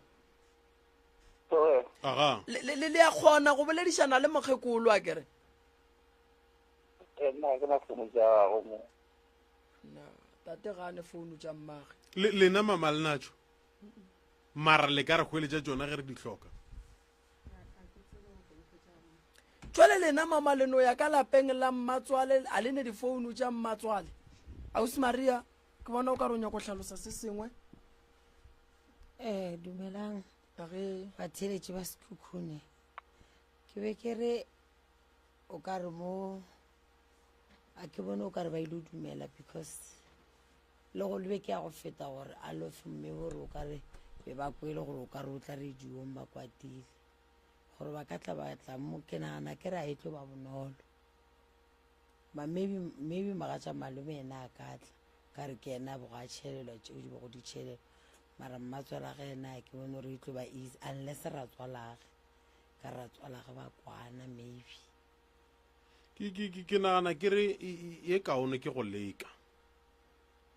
Thobela. Aga. Le le le ya kgona go boledišana le mokgekolo a kere. Eh, nna ke na founu tša gago mo. Na, tate ga a ne founu tša mmage. Le lena mama le natšo. Mara le ka re hweletša tšona ge re di hloka. Jwale lena mama le no ya ka lapeng la mmatswale a le ne difounu tša mmatswale. Ausi Maria, ke bona o ka re o nyako hlalosa se sengwe. Eh, dumelang Ge batheeletši ba Sekhukhune. Ke be ke re o ka re mo a ke bone o ka re ba ile dumela because Le go le beke ya go feta gore a lofe mme gore o ka re be ba kwele gore o ka re o tla radiong ba kwatile gore ba ka tla ba tla mo ke nagana ke re a e tlo ba bonolo ma maybe maybe mogatša malome yena a ka tla ka re ke yena bogo a tšhelelwa tšeo di bego di tšhelelwa mara mmatswalage yena ke bone gore e tlo ba easy unless ratswalage ka ratswalage ba kwana maybe Ke ke ke ke nagana ke re ye kaone ke go leka.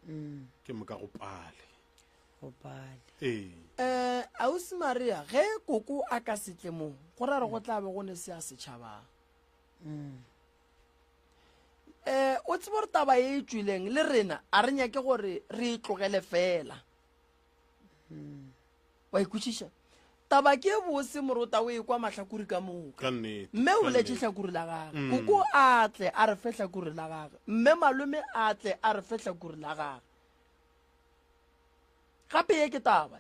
Mm. Ke moka go pale. Go pale. Ee. Eh, ausi Maria, ge koko a ka se tle mo, go ra re go tla be go ne se a setšhabang. Mm. Eh, o tsebe gore taba e e tšwileng le rena a re nyake gore re e tlogele fela. Mm. Wa ikwešiša? Taba ke e bose morota o e kwa mahlakore ka moka. Ka nnete. Mme o Ka boletše nnete. hlakore la gagwe. Mm. Koko a tle a re fe hlakore la gagwe. Mme malome a tle a re fe hlakore la gagwe. Gape ye ke taba.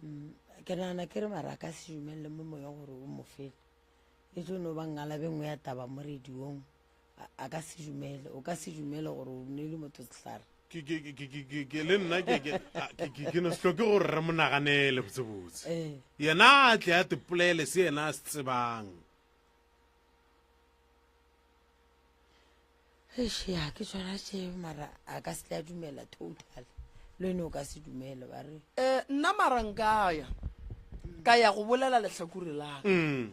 Mm, ke nagana ke re mara a ka se dumelele mo moya gore o mo fele. E tlo no ba ngalabe nngwe ya taba mo radiong. A, a ka se dumele. O ka se dumele gore o neile motho sehlare. Ke, ke, ke, ke, ke, ke, le nna ke, ke, a, ke, ke, ke no se hloke gore re mo naganele botsebotse. Ee. Yena a tle a tepolele se yena a se tsebang. Eish, ya ke tšona tše mara a ka se tle a dumela total. Le wena o ka se dumele ba re. Eh, nna mara nka ya ka ya go bolela lehlakore la ka. Mm.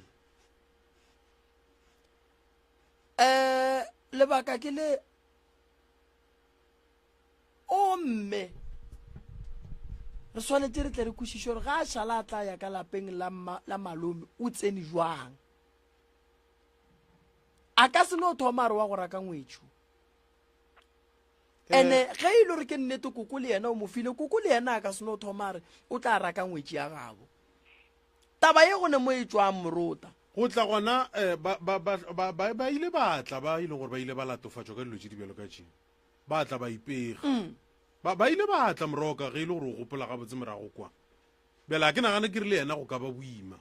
Eh, lebaka ke le O mme, Re swanetše re tle re kwešiše gore ga a šala a tla ya ka lapeng la, ma, la malome o tsene jwang. A ka se no thoma a re wa go raka ngwetšu. Ene ge e le gore ke nnete koko le yena o mo file, koko le yena a ka se no thoma a re o tla raka ngwetši ya gabo. Taba ye go ne mo e tšwang morota. Go tla gona eh, ba, ba, ba, ba, ba, ba ile ba tla ba e leng gore ba ile ba latofatšwa ka dilo tše di bjalo ka tše. Ba tla ba ipega. Ba, ba ile ba tla moroka ge e le gore o gopola gabotse morago kwa. Bjale a ke nagane ke re le yena go ka ba boima.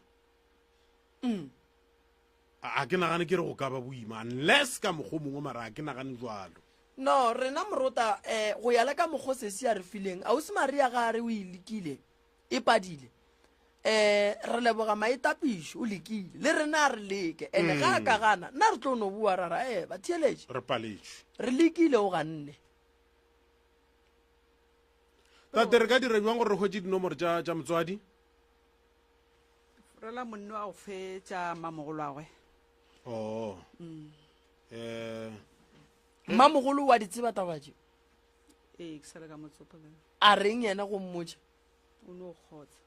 A, a ke nagane ke re go ka ba boima unless ka mokgwa o mongwe mara a ke nagane jwalo. No, rena morota eh, go ya le ka mokgwa sesi a re fileng, ausi Maria ga a re o e lekile, e padile. Eh, re leboga maitapišo, o lekile. Le rena a re leke. Ene ga a ka gana, nna re tlo no bua ra ra, eh, batheeletši. Re paletšwe. Re lekile o ganne. Tate, re ka dira bjang gore re hwetše dinomoro tša, tša motswadi? Rela monno a go fe tša mmamogolwagwe. Oh. Eh, Mmamogolo wa di tseba taba tše. Ee, ke sale ka motsopa bjale. A reng yena go mmotša? O no kgotsa.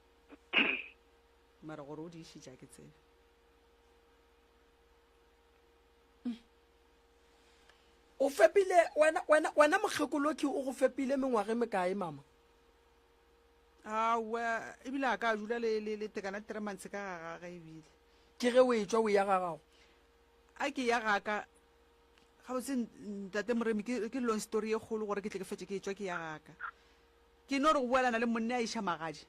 Mara gore o di išitše a ke tsebe. O fepile wena wena wena mokgekoloki o go fepile mengwaga e mekae mama? Aowa, ebile a ka dula le le le tekana three months ka ga gage ebile. Ke ge o etšwa o ya ga gago. A ke ya ga ka gabotse ntate Moremi ke ke long story ye kgolo gore ke tle ke fetše ke etšwa ke ya ga ka. Ke no re go boelana le monne a iša magadi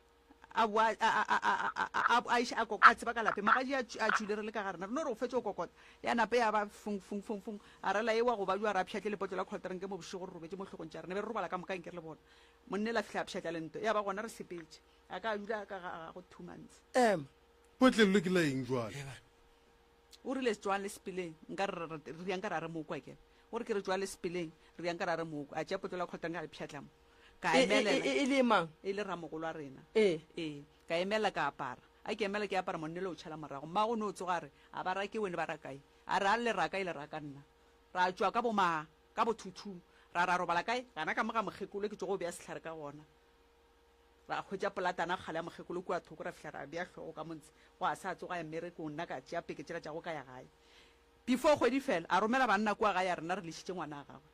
a boa a a a a a a a iša a koko a tseba ka lapeng magadi a a tšwile re le ka ga rena re no re go fetša go kokota ya nape ya ba fung fung fung fung a rela ewa go bajwa ra pšhatle lepotlo la cold drink mo bošego re robetše mo hlogong tša rena be re robala ka moka nke re le bona monne la fihla a pšhatla lento ya ba gona re sepetše a ka dula ka ga gago two months. Ema. Potlello ke la eng jwale? O rile tšwang le sepeleng, nka re re re yang ka ra re mokwa ke. O re ke re tšwang le sepeleng, re yang ka ra re mokwa. A tšea potlo la kgotang ka le pšhatla mo. Ka E, e, emelela. e, e le mang? E le ramogolo wa rena. Ee. Ee. Ka emelela ka apara. A ke emela ke apara monnele o tšhala morago. Mmago no tsoga a re, A ba rake wene ba rakae? A re a le raka e le raka nna. Ra tšwa ka bo ma, ka bo thuthu. Ra ra robala kae? Gana ka mo ga mokgekolo ke tšogo bea sehlare ka gona. Ra hwetša polatana kgale ya mokgekolo kua thoko, ra fihla ra bea hlogo ka montse. Gwa sa tsoga a ya mmerekong, nna ka tšea peke tšela tša go ka ya gae. Before kgwedi fela, a romela banna kua gae a re nna re lešitše ngwana a gagwe.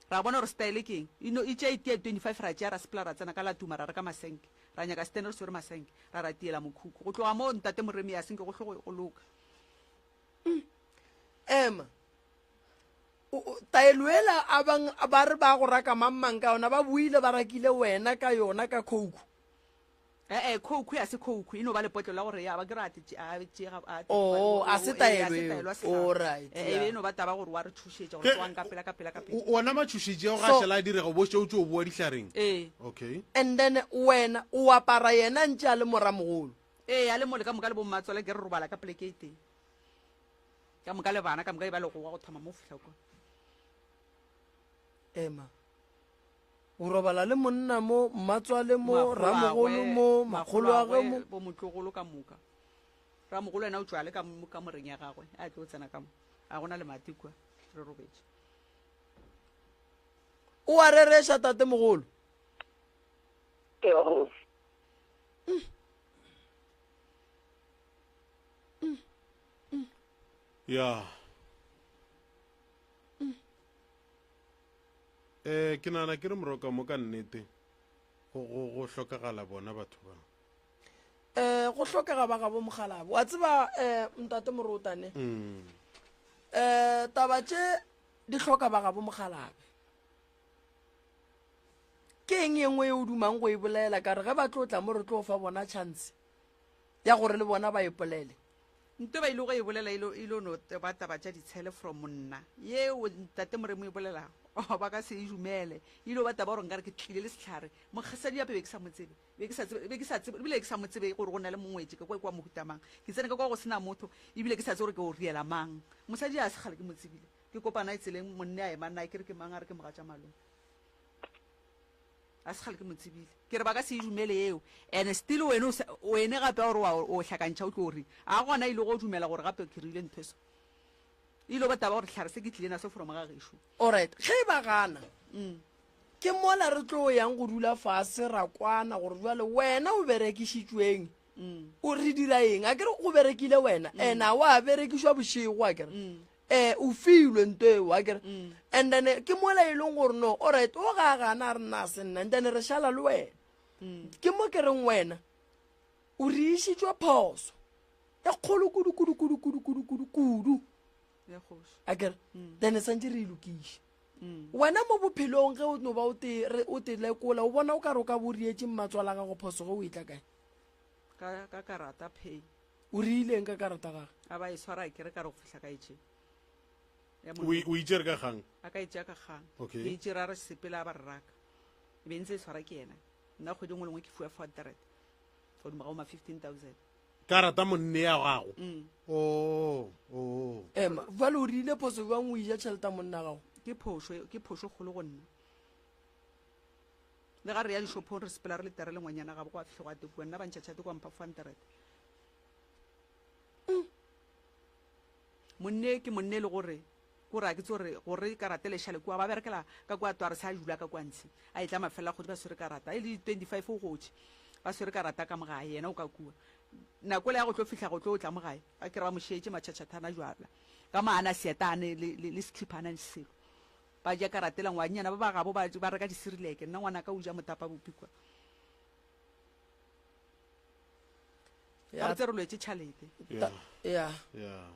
Ra bona gore style ke eng. E no e tšea e tia 25 ra tšea ra sepela ra tsena ka la tuma ra reka masenke. Ra nyaka stand re swere masenke, ra ra tiela mokhukhu. Go tloga moo ntate Moremi a senke go hlo go loka. Ema. Taelo ela a bang ba re ba go raka mang mang ka yona ba buile ba rakile wena ka yona ka khouku. Eh eh khouku ya se khouku e no ba lepotlo la gore ya ba ke re a tše a tše ga a Oh a se taelo eo. All right. Eh e no ba taba gore wa re tšhošetša gore tsoang ka pela ka pela ka pela. Wona matšhošetši ao ga šala a direga o bo šetše o tšo boa dihlareng. Ee. Okay. And then wena o apara yena ntše a le moramogolo. Ee a le mole ka moka le bommatswale ke re robala ka poleke e tee. Ka moka le bana ka moka e ba legowa go thoma mo fihla kwa. Ema. O robala le monna mo, mmatswale mo, ramogolo mo, makgoloagwe mo. Bo motlogolo ka moka. Ramogolo yena o tšwa le ka mo kamoreng ya gagwe, a tlo tsena ka mo. A gona le mati kwa, re robetše. O a rereša tatemogolo? Ee, kgoši. Ya. Eh ke nagana ke re moroka mo ka nnete go go go hlokagala bona batho ba. Eh go hlokega ba gabo mokgalabo. Wa tseba eh ntate Morotane. Mm. Eh taba tše di hloka ba gabo mokgalabe. Ke eng e nngwe e o dumang go e bolela ka re ge ba tlo tla mo re tlo fa bona chance ya gore le bona ba ipolele? Nto ba ile go e bolela e lo no ba taba tša ditshele from nna yeo ntate Moremo e bolelago oh, ba ka se e dumele e ile ba taba gore nkare ke tlile le sehlare mokgesadi gape be ke sa mo tsebe be ke sa tsebe be ke sa tsebe ebile ke sa mo tsebe gore go na le mongwetši ka kwa kwa mohuta mang ke tsene ka kwa go sena motho ebile ke sa tsebe gore ke o riela mang mosadi a se kgale ke mo tsebile ke kopana e tseleng monne a ema nna ke re ke mang a re ke mogatša malome A se kgale ke mo tsebile. Ke re ba ka se e dumele eo. And still wene o sa, wene gape gore wa o hlakantšha o tlo reng? A gona e le go dumela gore gape ke rile ntho e so. E ile ba taba gore hlare se ke tlile naso from ga gešo. Alright, ge ba gana. Ke mola re tlo yang go dula fase ra kwana gore jwale wena o berekišitšweng o re dira eng a kere go berekile wena ena wa berekišwa bošego a kere um o filwe nto eo a kere and then ke mola e leng gore no alright o ga gana a re nna se nna and then re šala le wena ke mo ke reng wena o re išitšwe phoso e kgolo kudu kudu kudu kudu kudu kudu kudu a kere then santse re e lokiše Wena mo bophelong ge o no ba o te re o te lekola o bona o ka re o ka bo rietše mmatswala gago phoso ge o etla kae? Ka ka karata pay. O riileng ka karata gage? A ba e swara ke re ka re go fihla ka e tše. Ya O e- o itšere ka kgang? A ka e tšea ka kgang. Okay. Ke itše ra re sepela ba re raka. E be ntse e swara ke yena. Nna kgwedi nngwe le nngwe ke fiwa 400. Godimo ga o ma 15000. Karata monne ya gago. Mm. Oh, oh. Ema, bjale o rile phoso bjang o ija tšhelete ya monna gago? Ke phošo, ke phošo kgolo go nna. Le ga re ya dishopong re sepela re le tere le ngwanyana gabo go a fihla go a tekuwa nna ba ntšha tšhate kwa mpha 400. Mm. Monne ke monne le gore ko re a ke tse gore gore karata le šale kua ba berekela ka kua tware sa dula ka kua ntshe a etla mafela kgodi ba swere karata e le 25 o gotše ba swere karata ka mogae yena o ka kua nako le ya go tlo fihla go tlo tla mogae ba kere ba mo šetše matšhatšhathana jwala ka mo ana seetane le, le, le sekhipha ana le selo ba ja karata ela ngwanyana ba ba gabo ba, ba reka disirileke nna ngwana ka o ja motapa bopi kwa Ya, ga re tse re lwetse tšhalete Yeah. ya. Yeah.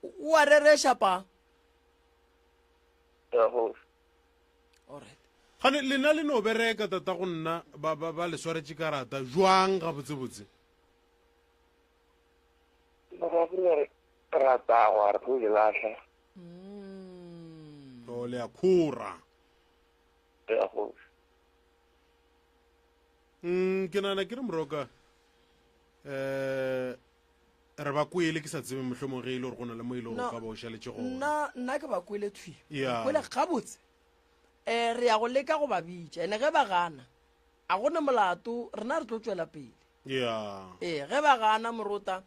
O a rereša pa? Ya kgoši. Alright. Gane lena le no bereka tata go nna ba ba ba le swaretše karata jwang gabotsebotse? Mara ke re ra tagwa re tlo di lahla. Mm. O le a khora. Ya kgoši. Mm, ke nana ke re moroka eh re ba kwele ke sa tsebe mohlomong ge e le gore go na le mo e le gore o ka ba o šaletše gona. Nna nna ke ba kwele thwi. Yeah. Kwele gabotse. Eh re ya go leka go ba bitša ene ge ba gana a go ne molato rena re tlo tšwela pele. Yeah. Ee ge ba gana morota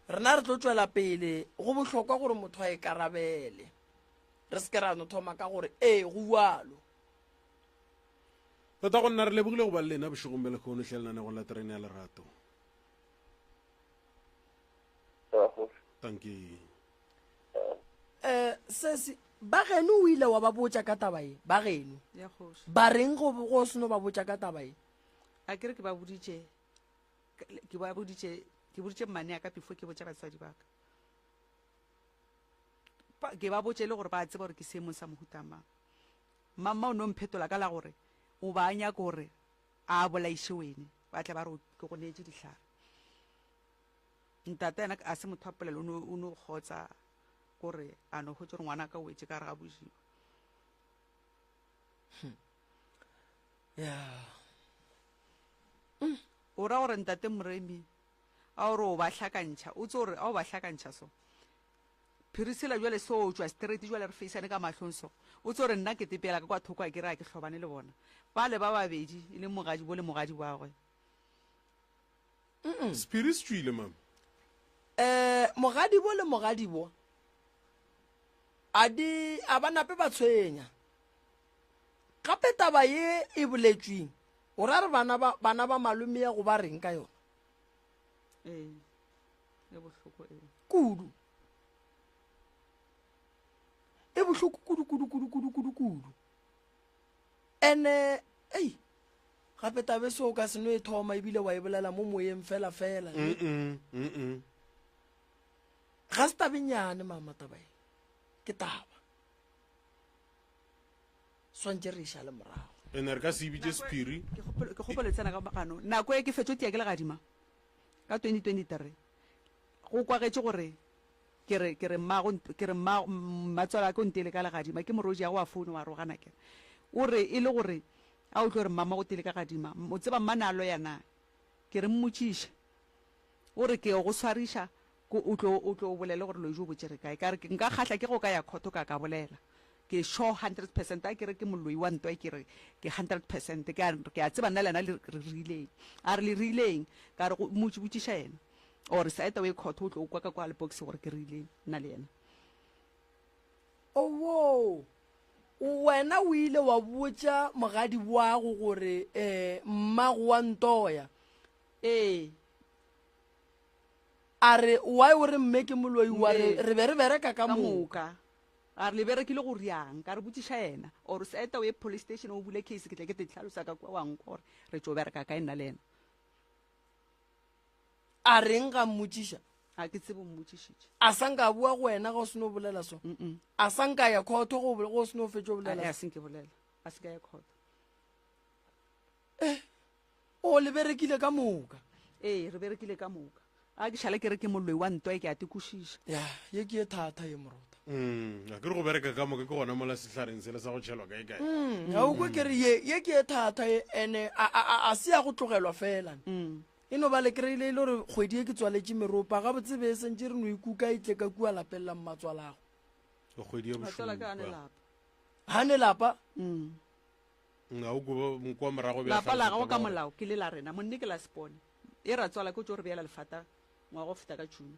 rena re tlo tšwela pele go bohlokwa gore motho a ikarabele. Re se ke ra no thoma ka gore ee go bjalo. Tota go nna re lebogile go ba le lena bošegong bja lehono hle lenanegong la terene ya lerato. Tanki. Eh sesi ba geno o ile wa ba botša ka taba ye ba geno ya kgoši ba reng go go seno ba botša ka taba ye a ke re ke ba boditše ke ba boditše ke boditše mmane ya ka before ke botša batswadi ba ka Ba- ke ba botše le gore ba tseba gore ke seemong sa mohuta mang Mmamma o no mphetola ka la gore o ba a nyaka gore a bolaiše wene, ba tle ba re ke go neetše dihlare. Ntate yena a se motho wa polelo, o no kgotsa gore a no hwetša gore ngwana ka o wetše ka gare ga božiba. Hmm. Yeah. O ra gore ntate Moremi a o re o ba hlakantšha, o tse gore a o ba hlakantšha so. Phirisela jwale so tšwa straight jwale re faceane ka mahlong so. O tso re nna ke tepela ka kwa thoko a ke re a ke hlobane le bona. Bale ba babedi e leng mogadi bo le mogadi wa gwe. Sephiri se tšwile mama. Eh mogadibo le mogadibo a di a ba nape ba tshwenya. Gape taba ye e boletšweng o ra re bana ba bana ba malome ya go ba reng ka yona? Ee. E bohloko ee. Kudu. E bohloko kudu kudu kudu kudu kudu kudu. Ene ei gape tabe se o ka se no e thoma ebile wa e bolela mo moyeng fela fela. Mm -mm, mm -mm. Ga se tabenyane mama taba e. Ke taba. Swantše re e šale morago. Ene re ka se e bitše sephiri. Ke kgopelo tsena ka gano. Nako e ke fetšo tia ke legadima. Ka 2023 go kwagetše gore ke re ke re mmago ke re mma mmatswala ke o ntele ka legadima ke morodi ya go a foune wa rogana ke o re e le gore a o tlo re mmama o tele ka gadima o tseba mma na loya na ke re mmotšiše o re ke go swariša ko o tlo o tlo o bolele gore loji o botše re kae ka re nka kgahla ke go ka ya khotho ka ka bolela Ke sure 100% a ke re ke moloi wa ntwa ke re ke 100% ke a ke a tseba nna le yena le re rileng. A re le rileng ka re go mo botšiša yena or saeta o ye court o tlo kwa ka kwa le box gore ke rileng nna le yena. Owoo! Wena o ile wa botša mogadi wago gore um mmago wa ntoya? Ee. A re, Why o re mme ke moloi? Wa re, Re be re bereka ka moka. Ka moka. A re, Le berekile go riang? Ka re, Botšiša yena. Or se eta o ye police station o bule case, ke tle ke te hlalosa ka kua wa nkwa gore re tšo bereka kae nna le yena. A reng ga mmotšiša? A ke tsebe o mmotšišitše. A sa nka a bua go wena ga o seno bolela so? A sa nka ya khotho go go seno fetša o bolela? A se nke bolela. A se ka ya khotho. Eh, o le berekile ka moka. Ee, re berekile ka moka. A ke šale ke re ke moloi wa ntwa e ke a te kwešiša. Ya, ye ke ye thata ye morota. A ke re go bereka ka moka ke gona mola sehlareng sele sa go tšhelwa kae kae. A o kwe ke re ye ye ke ye thata ye ene a a a se ya go tlogelwa fela. E no ba le kry-ile e le gore kgwedi ye ke tswaletše meropa gabotse be e sentše re no ikuka e tle ka kua lapeng la mmatswalago. Kgwedi ya Matswala ka a ne bošupa. lapa. Ga ne lapa? A o kwe kwa morago bja Lapa la hlalosa gago taba ka gore molao ke le la rena. Monne ke la sepone. E ratswala ke o tšo re beela lefata ngwaga o feta ka June.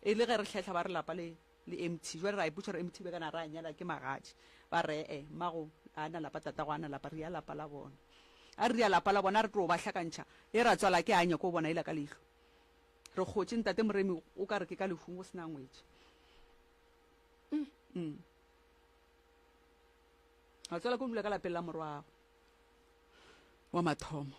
E le ge re hlehla ba re lapa le le empty. Jwale ra ipotša gore empty be kana ra nyala ke magadi. Ba re ee mmago a na lapa tatago a na lapa re ya lapa la bona. A re ya lapa la bona re tlo ba hlakantšha. E ratswala ke a nyako bona ela ka leihlo. Re kgotše ntate Moremi o ka re ke ka lehung go sena ngwetši. Mm. Ratswala ke o dula ka lapeng la morwago wa mathomo.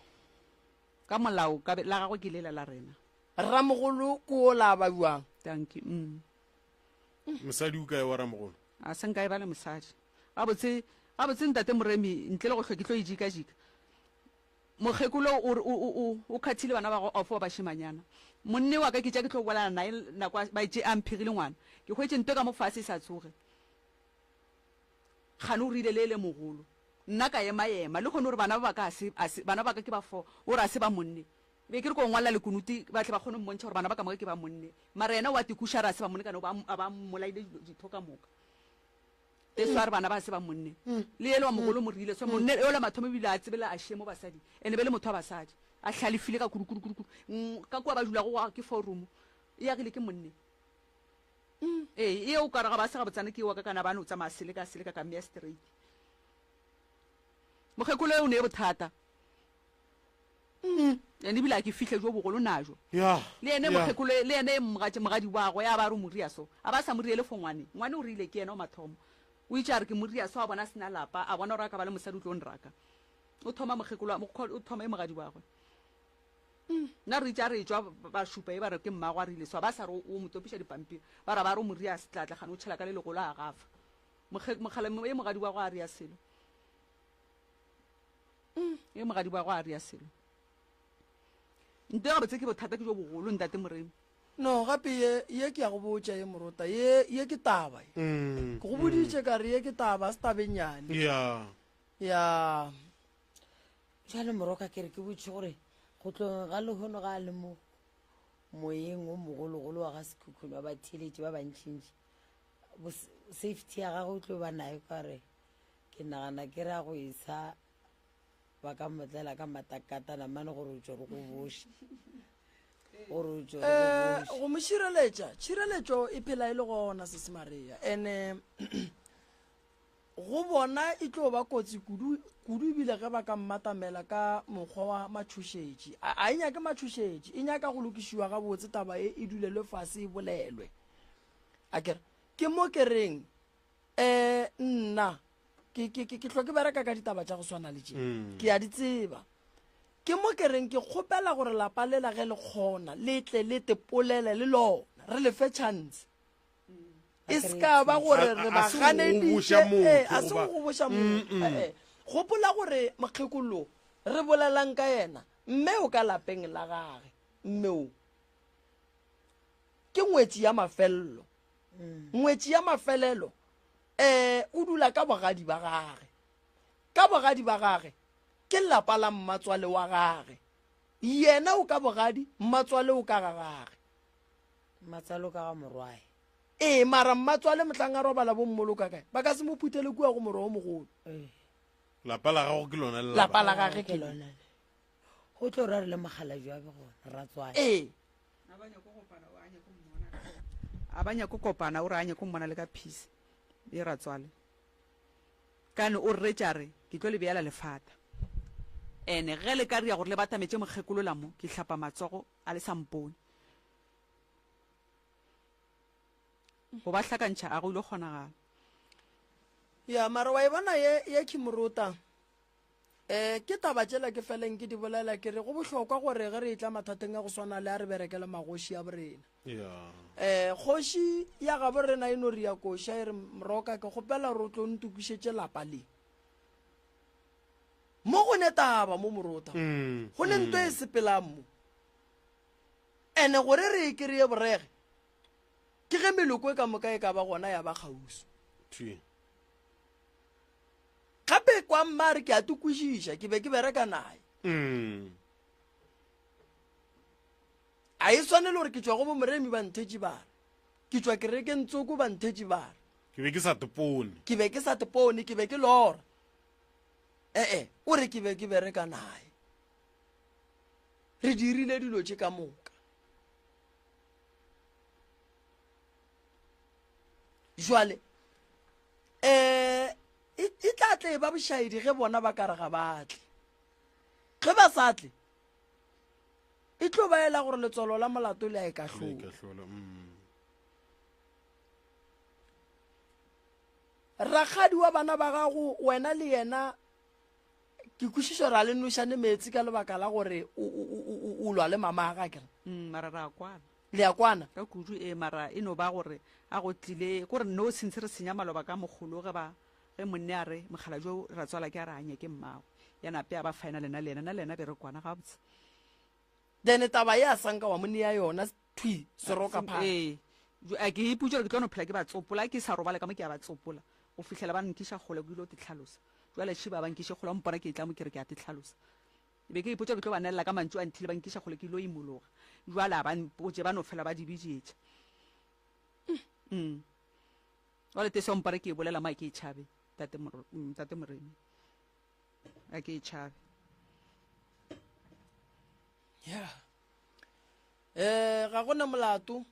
Ka molao ka la gagwe ke lela la rena. Ramogolo ke o la ba bjang? Dankie. Mm. Mosadi o kae wa ramogolo? A se nka e ba le mosadi. Gabotse, gabotse ntate Moremi, ntle le go hlwa ke tlo e jika-jika. Mokgekolo o re o, o, o, o khathile bana ba gagwe off wa bašemanyana. Monne wa ka ke tša ke tlo bolana naye nako a, ba tše a mphegile ngwana. Ke hwetše nto ka mo fase e sa tsoge. Kgane o rile le le mogolo. Nna ka ema ema. Lehono o re bana ba ba ka a se, a se, bana ba ka ke ba fo, o re a se ba monne. Be ke re ko ngwalela lekunuti ba tle ba kgone mmontšha gore bana ba ka moka ke ba monne. Mara yena o a tekuša a re a se ba monne kana o ba, a ba mmolaile dilo, ditho ka moka. Teso a re bana ba a se ba monne. Le yele wa mogolo o mo rile so monne yola mathomo ebile a tsebela a shemo basadi. Ene be le motho wa basadi. A hlalefile ka kudu kudu kudu kudu. Ka kua ba dulago gwa ke forum. E agile ke monne. Ee, e o ka re ga ba se gabotsana ke wa ka kana ba no tsamaya seleka seleka ka mmea straight. Mokgekolo o ne bothata. Ene ebile a ke fihle jo bogolo najo. Ya. Le ene mokgekolo le ene mogatše mogadi wa gwe a ba re moria so. A ba sa moriele fo ngwane. Ngwane o rile ke yena o mathomo. O itše a re ke moria so a bona sena lapa, a bona gore a ka ba le mosadi o tlo nraka. O thoma mokgekolo o thoma e mogadi wa gwe. Nna re itše a re etšwa ba šupa e ba re ke mmago a rile so a ba sa re o mo topiša dipampiri ba ra ba re o moria setlatla gane o tšhela ka le legolo a gafa. Mokgale e mogadi wa gwe a ria selo. E mogadi wa gwe a ria selo. Nto ya gabotse ke bothata ke jo bogolo ntate Moremi. No gape ye ye ke ya go botša ye morota ye ye ke taba ye. Ke go boditše ka re ye ke taba a se taba e nnyane. Ya. Ya. Bjale moroka ke re ke botše gore go tlogeng ga lehono ga a le mo moyeng o mogologolo wa ga Sekhukhune wa batheeletši ba bantšintši, safety ya gagwe o tlo ba nayo ka gore ke nagana ke ra go e sa ba ka motlela ka matakatana mane gore o tšo re go boše gore o tšo re go eh, boše. Go mo šireletša, tšhireletšo e phela e le gona sesi Maria ene Go bona e tlo ba kotsi kudu, kudu ebile ge ba ka mmatamela ka mokgwa wa matšhošetši. A, a e nyake matšhošetši, e nyaka go lokišiwa gabotse taba e e dulelwe fase e bolelwe. A ke re, ke mo ke reng, um nna ke, ke, ke, ke hlo ke bereka ka ditaba tša go swana le tše. Ke a di tseba. Ke mo ke reng ke kgopela gore lapa lela ge le kgona le tle le tepolele le lona, re le fe chance. E se ka ba gore re ba ganeditše, ee, a se go goboša motho. Ee, gopola gore mokgekolo re bolelang ka yena, mme o ka lapeng la gage, mme o ke ngwetši ya mafelelo. Ngwetši ya mafelelo um o dula ka bogadi ba gage. Ka bogadi ba gage ke lapa la mmatswale wa gage. Yena o ka bogadi, mmatswale o ka ga gage. Mmatswale o ka ga morwae. Ee, mara mmatswale mohlang a robala bo mmoloka kae? Ba ka se mo phuthele kua go morwa o mogolo. Ee. Lapa la gago ke lona le lapa la gage ke lona le. Go tlo ra re le mokgalabje wa be gona, ratswale. Ee. A ba nyako kopana, o a nyako mmona. A ba nyako kopana, o re a nyako mmona le ka peace. E ratswale. Kane o rretše a re, Ke tlo le beela lefata. Ene ge le ka ria gore le batametše mokgekolola mo, ke hlapa matsogo a le sa mpone. Go ba hlakantšha a go ile kgonagala. Ya, mara wa e bona ye, ye Kimorota? Eh, ke taba tšela ke feleng ke di bolela ke re go bohlokwa gore ge re etla mathateng a go swana le a re berekele magoši a borena. Yeah. Eh, kgoši ya gabo rena e no re ya koša e re mroka ke kgopela gore o tlo ntokišetše lapa le. Mo go ne taba mo morota. Go ne nto e sepelang mo. Ene gore re e kry-e borege ke ge meloko e ka moka e ka ba gona ya ba kgauswi. Thwi. Gape kwa mma a re ke a te kwešiša, ke be ke bereka naye. Mm. A e swanele gore ke tšwa go bomoremi ba nthetše bare, ke tšwa kerekeng tsoko ba nthetše bare. Ke be ke sa tepone. Ke be ke sa tepone, ke be ke lora. Ee, o re ke be ke bereka naye. Re dirile dilo tše ka moka. Jwale um e, e tla tle e ba bošaedi ge bona ba ka re ga ba tle. Ge ba sa tle, e tlo ba ela gore letswalo la molato le a e kahlola. Mm. Rakgadi wa bana ba gago wena le yena ke kwešiša gore a le nošane meetse ka lebaka la gore o lwa le mama ga kere. Mm, mara ra kwana. Le a kwana? Ka kudu, ee, mara e no ba gore a go tlile, ko re no since re senya maloba ka mogolo ge ba, ge monne a re mokgalabje o ratswala ke a re a nyake mmagwe, ya nape a ba final nna le yena, nna le yena be re kwana gabotse. Then taba ye a sanka wa mo nea yona thwi seroka phaka. Ee, a ke ipotša gore ke tlo no phela ke ba tsopola, ke sa robale ka mo ke a ba tsopola go fihlela ba nkiša kgole ke ile go te hlalosa. Jwale šiba ba nkiše kgole ba mpona ke etla mo ke re ke a te hlalosa. Ke be ke ipotša ke tlo ba nelela ka mantšu a nthile ba nkiša kgole ke ilo imologa. Jwale a ba mpotše ba no fela ba di bijetša. Mm. Jwale te seo mpare ke e bolela mo a ke e tšhabe tate mm, tate Moremi. A ke e tšhabe. Yeah. Eh ga gona molato.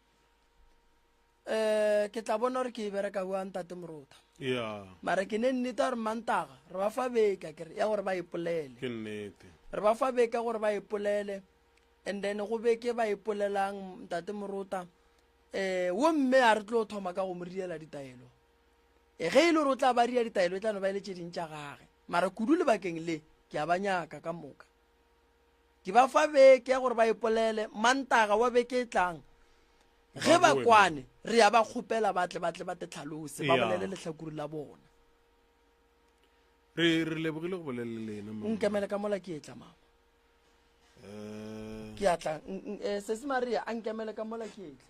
Eh ke tla bona gore ke e bereka bjang tate Morota. Yeah. Mara ke ne nnete gore Mantaga re ba fa beke akere ya gore ba ipolele. Ke nnete. Re ba fa beke gore ba ipolele and then go beke ba ipolelang ntate Morota eh wo mme a re tlo thoma ka go mo riela ditaelo. E ge e le gore o tla ba ria ditaelo e tla no ba e le tše ding tša gage. Mara kudu lebakeng le ke a ba nyaka ka moka. Ke ba fa beke ya gore ba ipolele, Mantaga wa beke e tlang. Ge ba kwane, re ya ba kgopela ba tle ba tle ba te tlhalose, ba bolele lehlakore la bona. Re re lebogile go bolela le lena mama. Nkemele ka mola ke etla mama. Eh. Ke a tla. Eh, Sesi Maria a nkemele ka mola ke etla.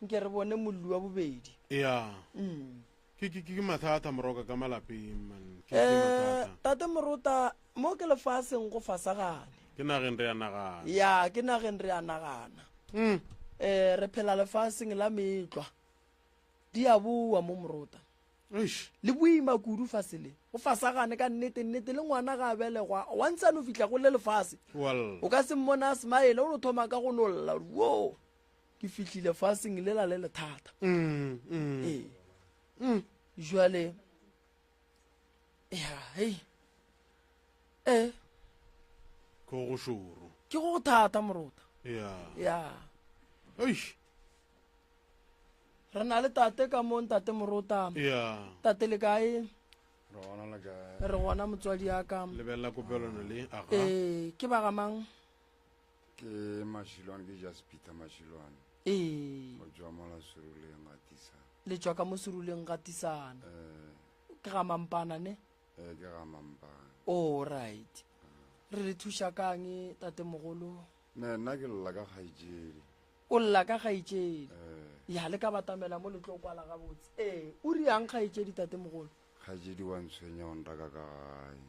Nke re bone molli wa bobedi. Ya. Mm. Ke ke ke mathata moroka ka malapeng man. Ke ke Eh, mathata. Tate Morota, mo ke lefaseng go fasagane. Ke nageng re a nagana. Ya, ke nageng re a nagana. Mm. Eh, re phela lefaseng la meetlwa. Di a boa mo Morota. Eish. Le boima kudu fase le. Go fasagane ka nnete nnete le ngwana ga a belegwa once a no fihla go le lefase. Well. O ka se mmone a smile o no thoma ka go no lla gore wo ke fihlile faseng lela le lethata. Mm, mm. Ee. Mm. Jwale ya hei. Eh. Ke go šoro. Ke go thata Morota. Ya. Ya. Eish. Re na le tate ka mo ntate Morota. Ya. Tate le kae? Re gona le kae? Re gona motswadi ya ka. Lebelela kopelwana le aga. Eh, ke ba ga mang? Ke Mashilwane, ke Just Peter Mashilwane. Ee. Go tšwa mola Seruleng ga Tisana. Le tšwa ka mo Seruleng ga Tisana. Eh. Ke ga Mampana ne? Eh, ke ga Mampana. Oh, right. Re le thuša kang tate mogolo? Ne, nna ke lla ka kgaetšedi. O lla ka kgaetšedi? Eh. Ya, le ka batamela mo le tlo kwala gabotse. Ee, o riang kgaetšedi tate mogolo? Kgaetšedi wa ntshwenya o nraka ka gae.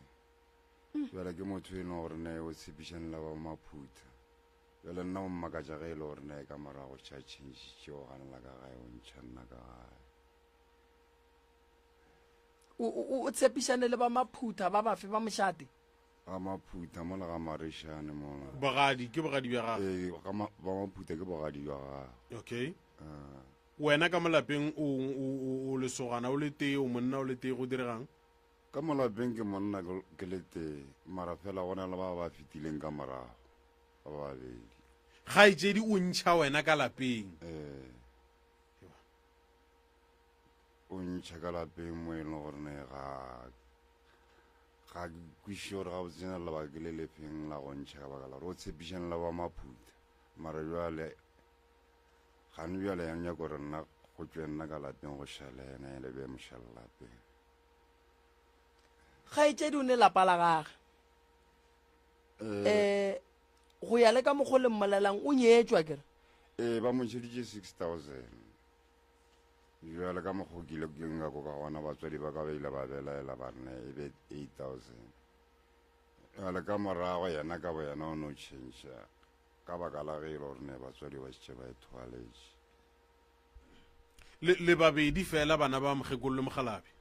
Bjale ke motho e leng gore ne o tshepišane le ba Maphutha. Bjale nna o mmakatša ge e le gore ne ka morago tšha tšhentšhitše o ganela ka gae o ntšha nna ka gae. O, o, o tshepišane le ba Maphutha ba bafe ba mošate? Ga Maphutha mola ga Marešane mola. Bogadi, ke bogadi bja gagwe? Ee, ga ma, ba Maphutha ke bogadi bja gagwe. Okay. Uh. Wena ka mo lapeng o, o, o, o lesogana o le tee, o monna o le tee, go diregang? Ka mo lapeng ke monna ke le tee, mara fela go na le ba ba fetileng ka morago ba babedi. Kgaetšedi o ntšha wena ka lapeng? Ee, o ntšha ka lapeng mo e leng gore ne ga ga ke kwešiše gore gabotse na lebaka ke le lefeng la go ntšha ka baka la gore o tshepišane le ba Maphutha, mara bjale gane bjale ya nyaka gore nna go tšwe nna ka lapeng go šale yena e le be mošale lapeng. Kgaetšedi o ne lapa la gage. Um go ya le ka mokgo le mmolelang o nyetšwa kere? Ee, ba mo ntšheditše 6000. Bjale ka mokgo ke ile ke ngako ka gona batswadi ba ka ba ile ba belaela ba re e be 8000. Bjale ka morago yena ka bo yena o no tšhentšha ka baka la ge e le gore ne batswadi ba šetše ba e thobaletše. Le, le babedi fela bana ba mokgekolo le mokgalabje?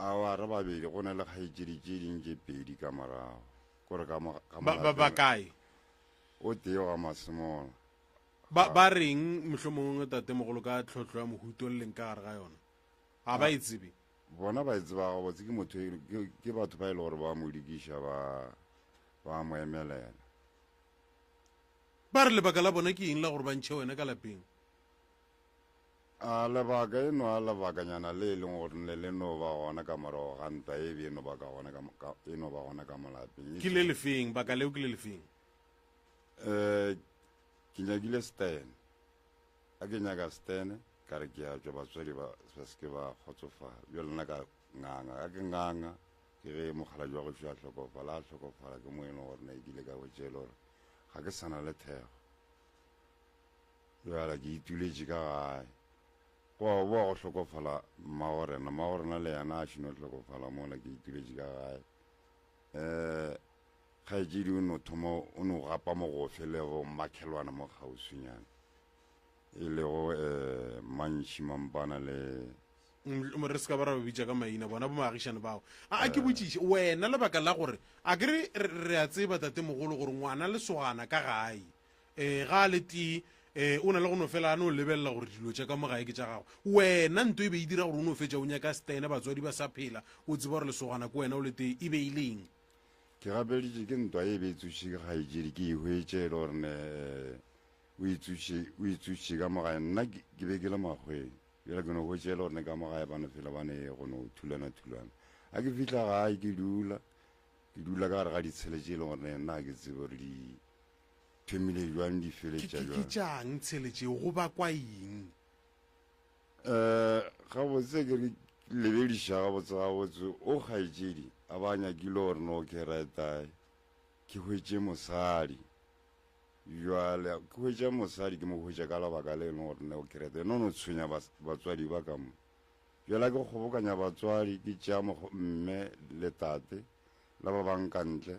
Aowa, re babedi, go na le kgaetšedi tše ding tše pedi ka morago. Kore ka mo, ka Ba, ba, ba kae? O tee wa Masemola. Ba, ba reng mohlomongwe tatemogolo ka tlhohlo ya mohuto le leng ka gare ga yona? Ga ba e tsebe? Bona ba e tseba gabotse, ke motho, e, ke, ke batho ba e le gore ba mo dikiša, ba, ba mo emelela. Ba re lebaka la bona ke eng la gore ba ntšhe wena ka lapeng? A lebaka e no a lebakanyana le e leng gore ne le no ba gona ka morago ga ntwa e be e no ba ka gona ka, ka, e no ba gona ka mo lapeng. Ke le lefeng? Baka leo ke le lefeng? Um ke nyakile Stan. A ke nyaka Stan, ka re ke a tšwa batswadi ba ba se ke ba kgotsofala. Bjale nna ka nganga. A ke nganga, ke ge mokgalabje wa gešo a hlokofala. A hlokofala ke mo e leng gore ne ke ile ka botša e le gore ga ke sa na le thekgo. Bjale ke ituletše ka gae. Gwa boa go hlokofala mmagorena. Mmagorena le yena a šino hlokofala mola ke ituletše ka gae. Um Kgaetšedi o no thoma o no gapa mogofe le go makhelwana mo kgauswinyana, e lego um Mantši Mampana le. Re se ka ba ra ba bitša ka maina bona bomaagišane bao. A ke botšiše wena lebaka la gore a ke re re a tseba tatemogolo gore ngwana lesogana ka gae um ga a le tee um o na le go no fela a no lebelela gore dilo tša ka mo gae ke tša gagwe. Wena nto e be e dira gore o no fetša o nyaka stene batswadi ba sa phela o tseba gore lesogana ke wena o le tee e be e le eng? Ke gapeleditše ke ntwa e be e tsošitše ke kgaetšedi ke e hwetše e le gore ne o e tsoše o e tsošitše ka mo gae nna ke be ke le makgweng bjale ke no hwetše e le gore ne ka mo gae ba no fela ba ne go no thulana thulana a ke fihla gae ke dula ke dula ka gare ga ditshele tše e le gore ne nna ga ke tsebe gore di thomile jwang di feletša Ke jwang tšang tshele tšeo go bakwa eng? Um gabotse ke re lebediša gabotse gabotse o kgaetšedi a ba nyakile gore no ke retae ke hwetše mosadi jwale ke hwetša mosadi ke mo hwetša ka lebaka le e leng gore no ke retae no no tshwenya batswadi ba ka mo jwale ke kgobokanya batswadi ke tšea mme le tate le ba bang ka ntle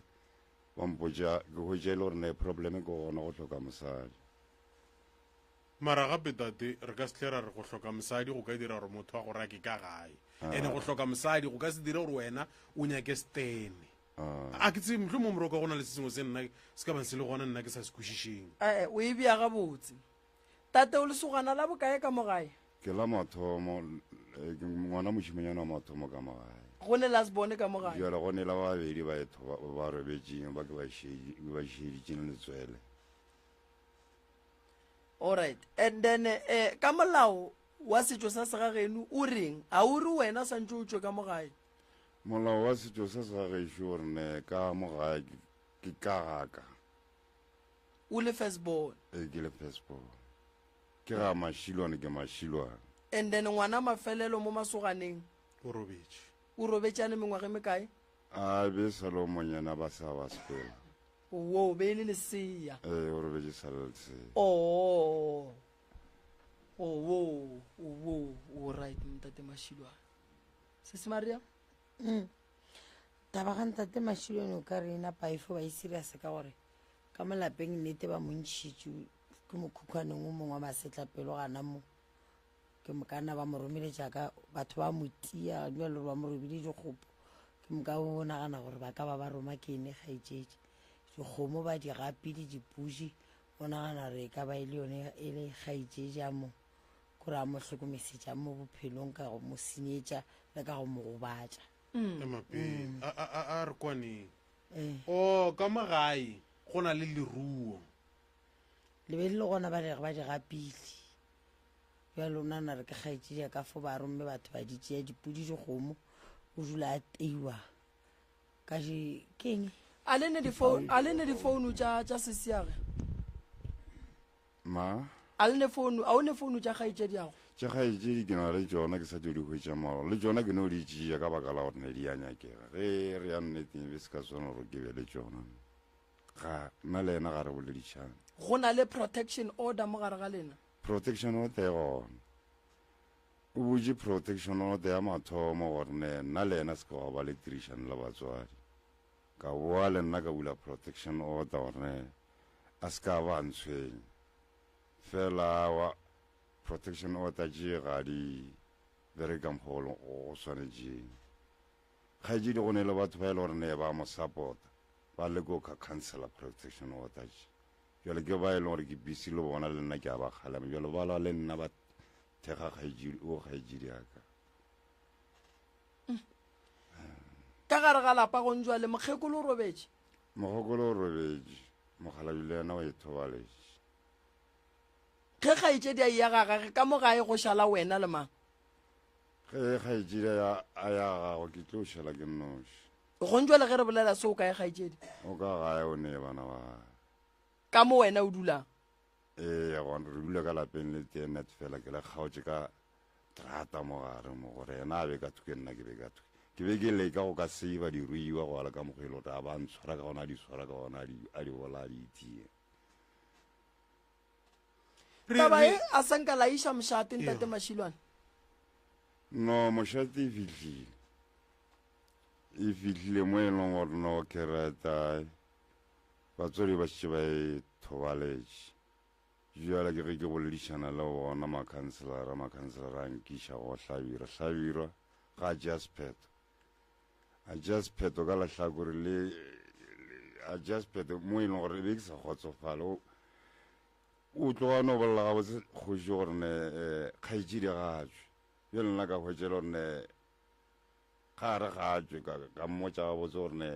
ba mpotša ke hwetša e le gore ne probleme ke gona go hloka mosadi. Mara gape tate, re ka se tle ra re go hloka mosadi go ka dira gore motho a go rake ka gae. Ene go hloka mosadi go ka se dire gore wena o nyake stene. A ke tsebe, mohlomongwe Moroka go na le se sengwe se nna se ka bang se le gona nna ke sa se kwešišeng. Ee, o e bea gabotse. Tate, o lesogana la bokae ka mo gae? Ke la mathomo, ke ngwana mošimanyana wa mathomo ka mo gae. Go ne last born ka mo gae? Bjale go ne la babedi ba etho ba robetšeng ba ke ba šeditšeng letswele. Alright. And then eh, ka molao wa setšo sa segageno o reng? A o re wena santše o tšwe ka mo gae? Molao wa setšo sa segagešo o re ne ka mo gae ke ka gaka. O le first born? Ee, ke le first born. Ke ga Mašilwane, ke Mašilwane. And then ngwana mafelelo mo masoganeng? O robetše. O robetšane mengwaga e mekae? A be sa le o monyana ba sa ba sepela. Wo be e le lesea. Ee, o robetše sa le lesea. Oo. Oo, oo, o right ntate Mashilwane. Sesi Maria? Mm. Taba ga ntate Mashilwane o ka re ena paifo ba e serious ka gore ka mo lapeng nnete ba mo ntšhitše ke mokhukhwaneng o mongwe wa masetlapelo gana mo. Ke mokana ba mo romeletša ka batho ba mo tia bjalo ba mo robile dikgopo. Ke moka o nagana gore ba ka ba ba roma ke ene kgaetšetše. Dikgomo ba di gapile dipuši, o nagana gore e ka ba e le yone e le kgaetšetše a mo kore a mo hlokomesetša mo bophelong ka go mo senyetša le ka go mo gobatša. Ema pele. A, a, a, a re kwaneng. Ee. O, ka mo gae go na le leruo. Le be le le gona ba re ba di gapile. Bjale o nagana re ke kgaetšedi ya ka fo ba romme batho ba di tšea dipudi dikgomo o dula a teiwa ka di keng. A le ne di-phone a le ne di-phone tša tša sesiage? Ma? A le ne phone a o ne phone tša kgaetšedi yago? Tša kgaetšedi ke na le tšona ke sa tšo di hwetša maloba le tšona ke no di tšea ka baka la gore ne di a nyakega ge re ya nneteng e be se ka swanela gore ke be le tšona. Ga nna le yena ga re boledišane. Go na le protection order mo gare ga lena? Protection order e gona. O butše protection order ya mathomo gore ne nna le yena se ke gwa ba le tirišano le batswadi. Ka boa le nna ka bula protection order gore ne a se ka ba a ntshwenya. Fela awa protection order tše ga di bereke ka mokgwa o swanetšeng. Kgaetšedi go ne le batho ba e le gore ne ba mo support-a ba le ko ka councilor protection order tše. Jwale ke ba e leng gore ke busy le bona le nna ke a ba kgalema. Jwale ba lwa le nna ba thekga kgaetšedi o kgaetšedi ya ka. Ka gare ga lapa gong jwale mokgekolo o robetše? Mokgekolo o robetše, mokgalabje le yena o ithobaletše. Ge kgaetšedi a eya ga gage ka mo gae go šala wena le mang? Ge kgaetšedi a ya, a ya gago ke tlo šala ke nnoši. Gong jwale ge re bolela se o kae kgaetšedi? O ka gae o ne bana ba gae. Ka mo wena o dulang? Ee, gona re dula ka lapeng le tee net fela ke le kgaotše ka terata mo gare mo gore yena a be ka thoko nna ke be ka thoko. Ke be ke leka go ka save diruiwa go ala ka mokgwa e le gore a ba ntshwara ka gona a di swara ka gona a di a di bolaya a di itia. Taba e a sa nka la iša mošate ntate Mashilwane. No mošate e fihlile. E fihlile mo e leng gore no ke rata batswadi ba šetše ba e thobaletše. Bjale ke ge ke boledišana le bona makhanselara, makhanselara a nkiša go Hlabirwa. Hlabirwa ga a tšea sephetho. A tšea sephetho ka lehlakore le, a tšea sephetho mo e leng gore e be ke sa kgotsofale. O, o tloga no bolela gabotse kgoši gore ne eh, kgaetšedi ga a tšwe. Bjale nna ka hwetša e le gore ne ga a re ga a tšwe ka, ka mmotša gabotse gore ne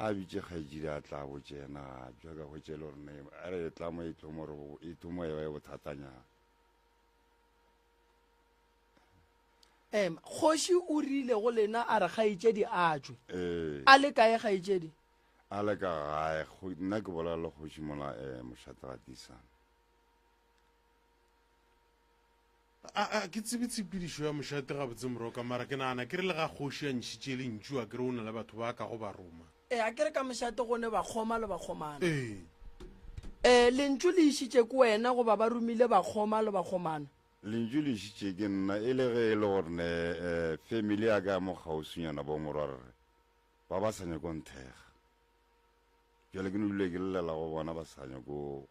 a bitše kgaetšedi a tla botše yena ga a tšwe ka hwetša e le gore ne a re e tla mo e thomo re e thomo e ba e bothatanyana. Em, kgoši o rile go lena a re kgaetšedi a tšwe. Ee. A le kae kgaetšedi? A le ka gae, nna ke bolela le kgoši mola um mošate ga tisana. A, a ke tsebe tshepedišo ya mošate gabotse moroka, mara ke nagana ke re le ga kgoši a ntšhitše lentšu a ke re o na le batho ba ka go ba roma. Ee, a ke re ka mošate go ne bakgoma le bakgomana. Ee. Ee, lentšu le išitše ke wena goba ba romile bakgoma le bakgomana? Lentšu le išitše ke nna e le ge e le gore ne um family ya ka ya mo kgauswinyana bo morwarre ba ba sa nyako nthekga. Bjale ke no dule ke llela go bona ba sa nyako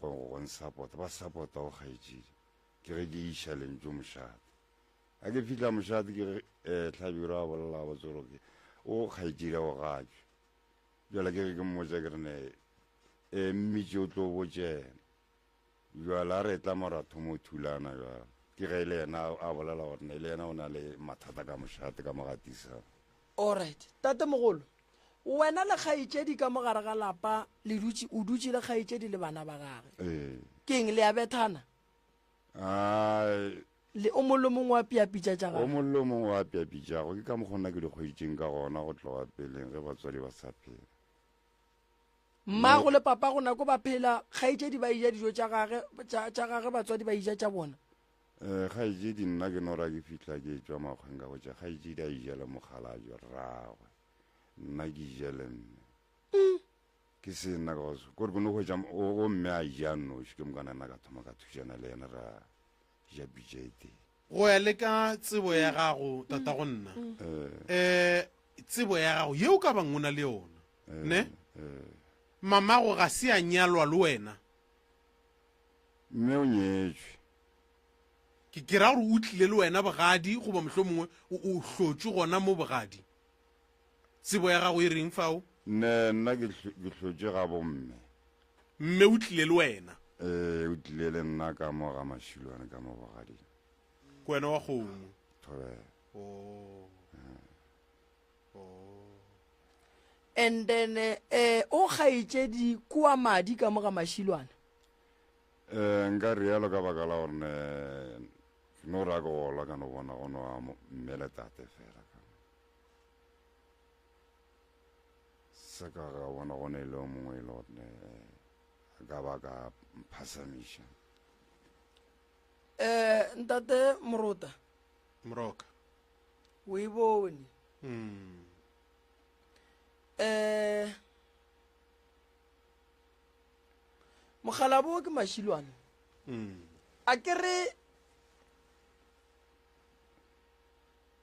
go go nsapota, ba sapota go kgaetšedi. Ke ge ke iša lentšu mošate. A ke fihla mošate ke ge um Hlabirwa a bolela gabotse gore ke o kgaetšedi a o gatšwe. Bjale ke ge ke mmotša ke re ne um mmitše o tlo botše yena. Bjale a re etla mo ra thoma go thulana bjale. Ke ge e le yena a bolela gore ne le yena o na le mathata ka mošate ka mo gatisang. Alright. Tatemogolo, wena le kgaetšedi ka mo gare ga lapa le dutše, o dutše le kgaetšedi le bana ba gage. Ee. Ke'ng, le a bethana? Ai. Le o mongwe le mongwe wa pea pitša tša O gagwe? mongwe le o mongwe wa pea pitša gagwe. Ke ka mokgwa nna ke di hweditšeng ka gona go tloga peleng ge batswadi ba sa phela. Mmago le papago nako ba phela, kgaetšedi ba eja dijo tša gage, tša, tša gage batswadi ba eja tša bona. Eh, kgaetšedi nna ke no ra ke fihla ke tšwa makgweng ka botša kgaetšedi a ija le mokgalabje rragwe, nna ke ija le mme. Ke se nna ka go kore ke no hwetša o, o mme a ija nnoši, ke mokana nna ka thoma ka thušana le yena ra ja pitša e tee. Go ya le ka tsebo ya gago, tatago nna, um tsebo ya gago ye o ka bang o na le yona, ne? Mamago ga se a nyalwa le wena. Mme o nyetšwe. Ke, ke ra gore o tlile le wena bogadi, goba mohlomongwe o, o hlotšwe gona mo bogadi. Tsebo ya gago e reng fao? Ne, nna ke, ke hlotšwe ga bomme. Mme o tlile le wena. Ee, o tlile le nna ka mo ga Mašilwane ka mo bogading. Ke wena wa kgomo. Thobela. Oh. And then eh o kgaetšedi kua madi ka mo ga Mašilwana. Eh nka rialo ka baka la gore ne ke no ra ke gola ka no bona go no a mme le tate fela ka se ka ga bona go ne le o mongwe e le gore ne a ka ba ka mphasamiša. Eh ntate Morota. Moroka. O e bone. Mm. Eh Mokgalabo ke Mašilwane. Mm. A ke re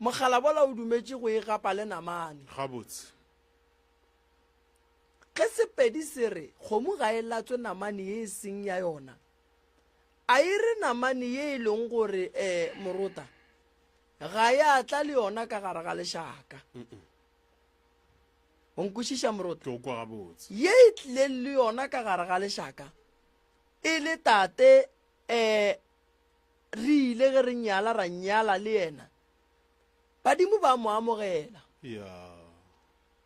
Mokgalabola o dumetše go e gapa le namane. Gabotse. Ge Sepedi se re kgomo ga e latswe namane ye e seng ya yona, a e re namane ye e leng gore um morota ga ya tla le yona ka gare ga lešaka. O nkwešiša morota? Ke o kwa gabotse. Ye e tlileng le yona ka gare ga lešaka e le tate um re ile ge re nyala ra nyala le yena, badimo ba mo amogela. Ya.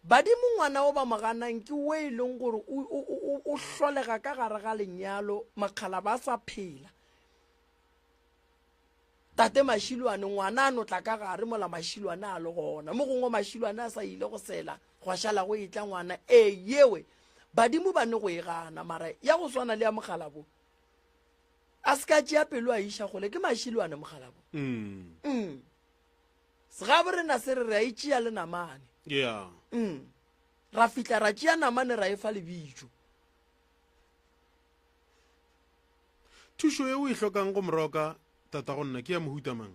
Badimo ngwana o ba mo ganang ke o e leng gore o, o, o, o hlolega ka gare ga lenyalo, makgala ba sa phela. Tate Mašilwane ngwana a no tla ka gare mola Mašilwane a le gona. Mo gongwe Mašilwane a sa ile go sela, gwa šala go etla ngwana. Ee, yewe badimo ba ne go e gana, mara ya go swana le ya mokgalabo a se ka tšea pelo a iša kgole ke Mašilwane mokgalabo. Mm. Mm. Segabo rena se re re a e tšea le namane. Yeah. Mm. Ra fihla ra tšea namane ra e fa lebitšo. Thušo ye o e hlokang go Moroka, tatago nna, ke ya mohuta mang?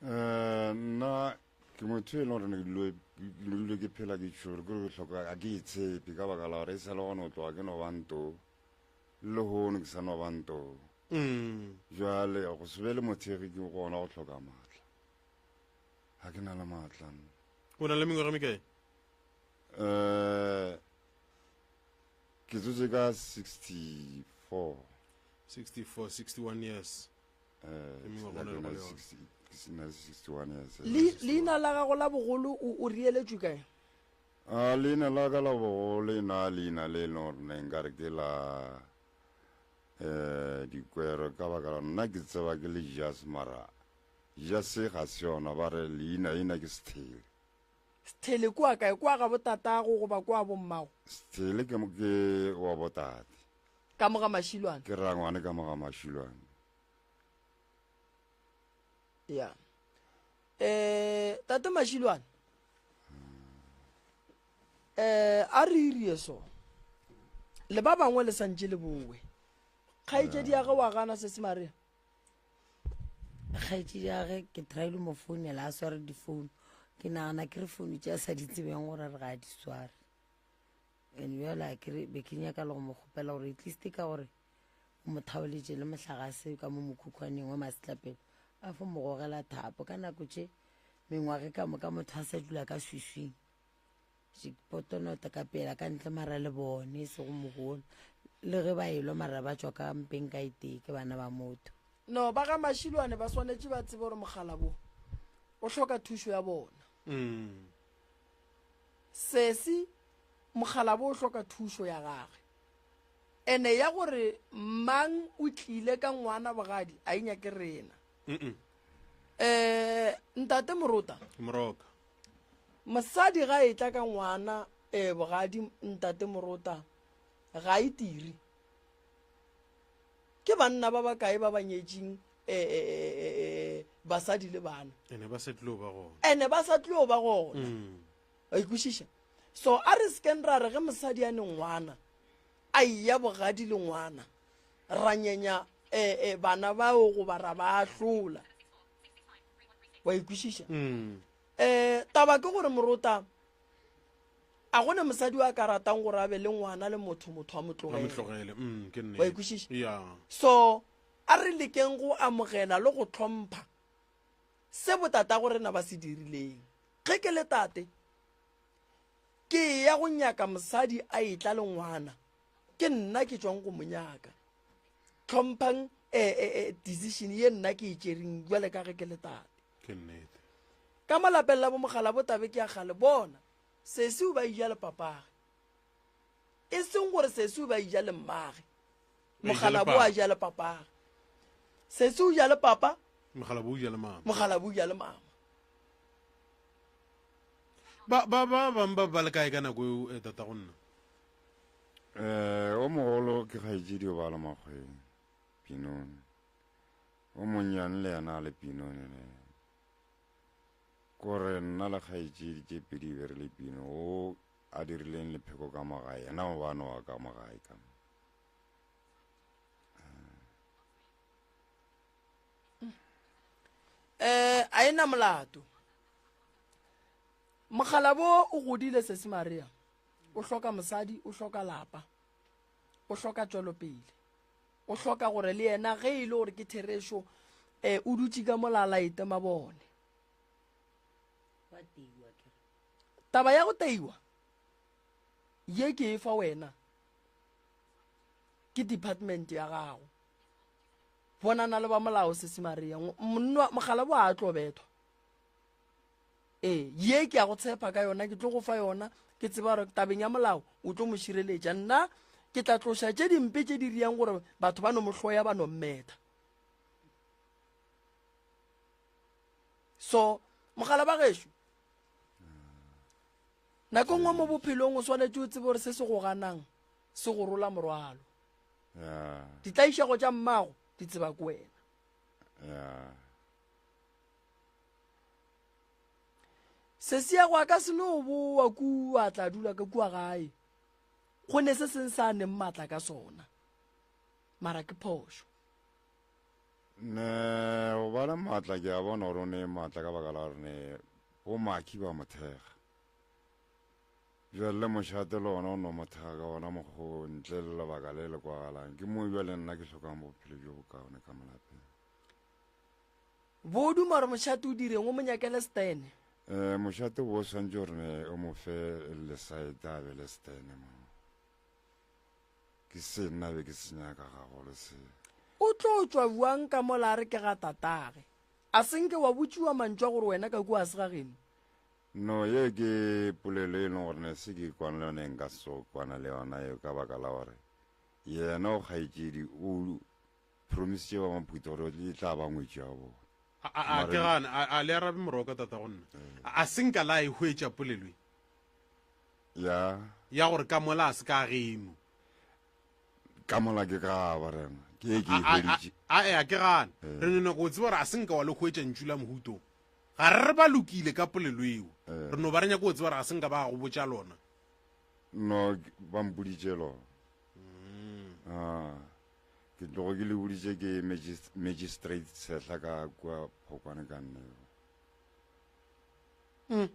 Eh, nna ke motho e leng gore ne ke dilo- ke dule ke phela ke tšhore ke gore ke hloka ga ke itshepe ka baka la gore e sa le gona o tloga ke no ba nto le lehono ke sa no ba nto Mm. jwale go se be le mothegi ke gona go hloka maatla ga ke na le maatla nna. O na le mengwaga e mekae? Eh, Ke tsotse ka 64. 64, 61 years. Eh, Ke mengwaga o na le go le yona. ke na le 61 years. Le- leina la gago la bogolo o o reeletšwe kae A leina la ka la bogolo e na leina le e leng gore ne nkare ke la eh dikwero ka baka la nna ke tseba ke le jas mara jas ga se yona ba re leina ena ke sethele Sthele kua kae? Kua ga botatago goba kua bommago? Sthele ke, ke wa botate. Ka mo ga Mašilwane? Ke rangwane ka mo ga Mašilwane. Ya. Eh, tate Mašilwane. Eh, a re irie so. Le ba bangwe le santše le bowe. Kgaetšedi ya ge wa gana sesi Maria? Kgaetšedi ya ge ke tryile mo founela a sware difounu ke nagana ke re founu tše a sa di tsebeng gore re ga a di sware and bjale a ke be ke nyaka le go mo kgopela gore at least ka gore o mo thaoletše le mohlagase ka mo mokhukhwaneng wa masetlapelo a fo mo gogela thapo ka nako tše mengwage ka moka motho a sa dula ka swiswing Potonota ka pela ka ntle mara le bone e sego mogolo le ge ba elwa mara ba tšwa ka mpeng ka e tee ke bana ba motho. No, ba ga Mashilwane ba swanetše ba tsebe gore mogala bo o hloka thušo ya bona. Sesi, mogala bo o hloka thušo ya gage. Ene ya gore mang o tlile ka ngwana bogadi a e nyake rena. Eh, ntate Morota. Moroka. Mosadi ga etla ka ngwana e bogadi ntate Morota ga e tiri. Ke banna ba bakae ba ba nyetšing e, e, e, e, basadi le bana. Ene ba sa tlilo ba gona. Ene ba sa tlilo ba gona. Mm. Wa ikwešiša? So a re sekeng ra re ge mosadi a ne ngwana a eya bogadi le ngwana ra nyenya e, e, bana bao goba ra ba ahlola. Wa ikwešiša? Mm. Um taba ke gore morota a gone mosadi wa ka ratang gore a be le ngwana le motho motho a mo tlogele mm, wa ikwešiša yeah. So a re lekeng go amogela le go tlhompha se botatago rena ba se dirileng. Ge ke le tate ke ya go nyaka mosadi a etla le ngwana ke nna ke tšwang go mo nyaka. Tlhomphang eh, eh, eh, decision ye nna ke e tšereng jwale ka ge ke le tate. Ke nnete. Ka mo lapeng la bomogala bo tabe ke ya kgale bona. Sesi o ba ija le papage. E seng gore sesi o ba ija le mmage. Mokgalabo a ja le papage. Sesi o ja le papa. Mokgalabo o ja le mama. Mokgalabo o ja le mama. Ba ba ba bang ba ba le kae ka nako eo eh, tata go nna? Eh, o mogolo ke kgaetšedi o ba le makgweng Pinone. O monnyane le yena a le Pinone le yena. Kore nna le kgaetšedi tše pedi be re le Pino o a dirileng lepheko ka mo gae yena o bano wa ka mo gae ka mo. Eh, a e na molato. Mokgalabo o godile sesi Maria. O hloka mosadi, o hloka lapa. O hloka tšwelopele. O hloka gore le yena ge e le gore ke therešo eh, o dutše ka mola laete mabone. Taba ya go teiwa ye ke e fa wena ke department ya gago. Bonana le ba molao sesi Maria. Monna mogala bo a tlo bethwa. Ee, ye ke a go tshepa ka yona, ke tlo go fa yona, ke tseba gore tabeng ya molao o tlo mo šireletša. Nna ke tla tloša tše dimpe tše di riang gore batho ba no mo hloya ba no mmetha. So, mogala ba gešo, nako nngwe mo bophelong o swanetše o tsebe gore se se go ganang se go rola morwalo. Ditlaišego tša mmago di tseba ke wena. Sesiago a ka se no boa kua tla dula ka kua gae. Go ne se seng sa neng maatla ka sona. Mara ke phošo. Ne o ba le maatla ke a bona gore o ne maatla ka baka la gore ne bo maki ba mothega. Bjale le mošate le ona o no mothega ka ona mokgwa ntle le lebaka le le kwagalang. Ke mo bjale nna ke hlokang bophelo bjo bokaone ka molapeng. Bo duma gore mošate o direng, o mo nyakele stene. Um mošate bo swantse gore ne o mo fe lesaete a be le stene mo. Ke se nna be ke se nyaka gagolo se. O tlo tšwa bjang ka mola a re ke ga tatage? A se nke wa botšiwa mantšu a gore wena ka kua a se ga geno? No, ye ke polelo e leng gore ne se ke kwana le yone nka se kwana le yona eo ka baka la gore yena o kgaetšedi o promisitše ba maphutha gore e tla ba ngwetši ya bona. A, a, a, ke gana, a, a le arabe moroka tata go nna. A, a se nka la e hwetša polelo e? Ya. Ya gore ka mola a se ka geno. Ka mola ke ka ba rena. Ke e ke e hweditše. A, a, a, ke gana. Re no nyaka go tseba gore a se nka wa le hwetša ntšu la mohuto. Ga re re ba lokile ka polelo eo. Re no ba re nyaka go tseba gore ga se nka ba go botša lona. No, ba mpoditše lona. Ah. Ke tlogo ke le boditše ke magistrate Tshehla ka kua Phokwane ka nne. Mm.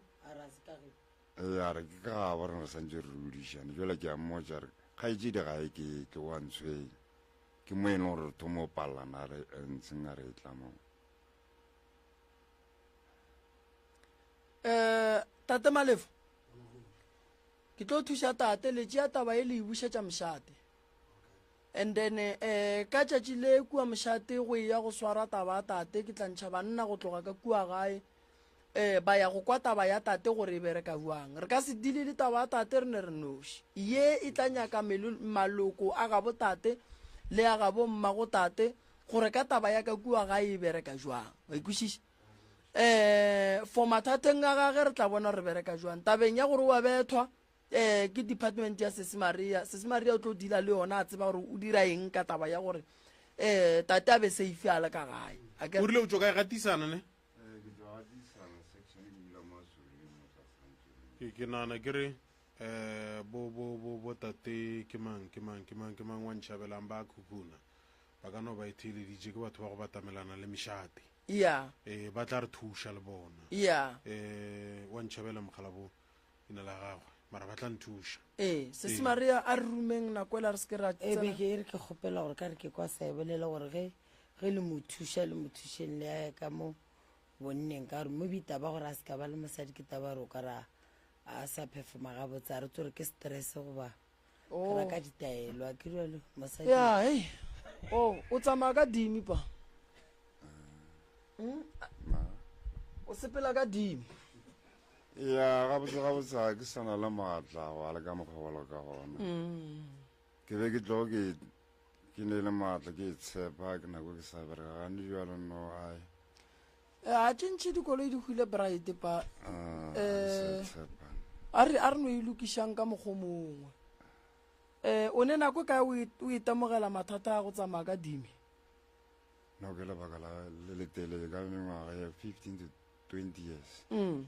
Ee, a re ke ka gabo rena re santse re rudišane. Jwale ke a mmotša re kgaetšedi ga e ke tle wa ntshwenya. Ke mo e leng gore re thoma go palelana re ntsheng a re e tla mo. Eh, tate Malefo. Ke tlo thuša tate le tšea taba e le e bušetša mošate. And then eh, ka tšatši le kua mošate go eya go swara taba ya tate, ke tla ntšha banna go tloga ka kua gae eh, ba ya go kwa taba ya tate gore e bereka bjang. Re ka se dile le taba ya tate re ne re noši. Ye e tla nyaka maloko a gabo tate le a gabo mmago tate gore ka taba ya ka kua gae e bereka jwang. Wa ikwešiša? Eh, for mathateng a gage re tla bona re bereka jwang. Tabeng ya gore wa bethwa, eh ke department ya Sesi Maria. Sesi Maria o tlo deala le yona a tseba gore o dira eng ka taba ya gore eh tate a be safe a le ka gae. A ke O rile o tšwa kae gatisana ne? Ke ke nagana ke re eh bo bo bo bo tate ke mang ke mang ke mang ke mang wa ntšhabelang ba khukhuna ba ka no ba e theeleditše ke batho ba go batamelana le mešate. Yeah. Eh ba tla re thuša le bona. Yeah. Eh wa ntšhabela mogala bo ina la gagwe mara ba tla nthuša. Ee, Sesi Maria a re rumeng nako ela re se ke ra E tsena. be ke e re ke kgopela gore ka re ke kwa sa e bolela gore ge ge le mo thuša le mo thušeng le ya ka mo bonneng ka gore mo bitaba gore a se ka ba le mosadi ke taba gore o ka ra a sa performa gabotse a re tse gore ke stress goba Oh. ra ka ditaelo a ke jalo mosadi Ya, hei. Oh, o tsamaya ka dimi pa. Mm? O sepela ka dimi. Ya, gabotse gabotse ga ke sa na le maatla go a le ka mokgwa wa ka gona. Ke be ke tlo ke ke ne le maatla ke tshepa ke nako ke sa bereka gane jalo no ai. A tše ntši dikoloi di hwile bright pa. Ah, eh, tshepa. A re a re no e lokišang ka mokgwa mongwe. Eh, o ne nako kae o o itemogela mathata a go tsamaya ka dime? No ke lebaka la le le telele ka mengwaga ya 15 to 20 years. Mm.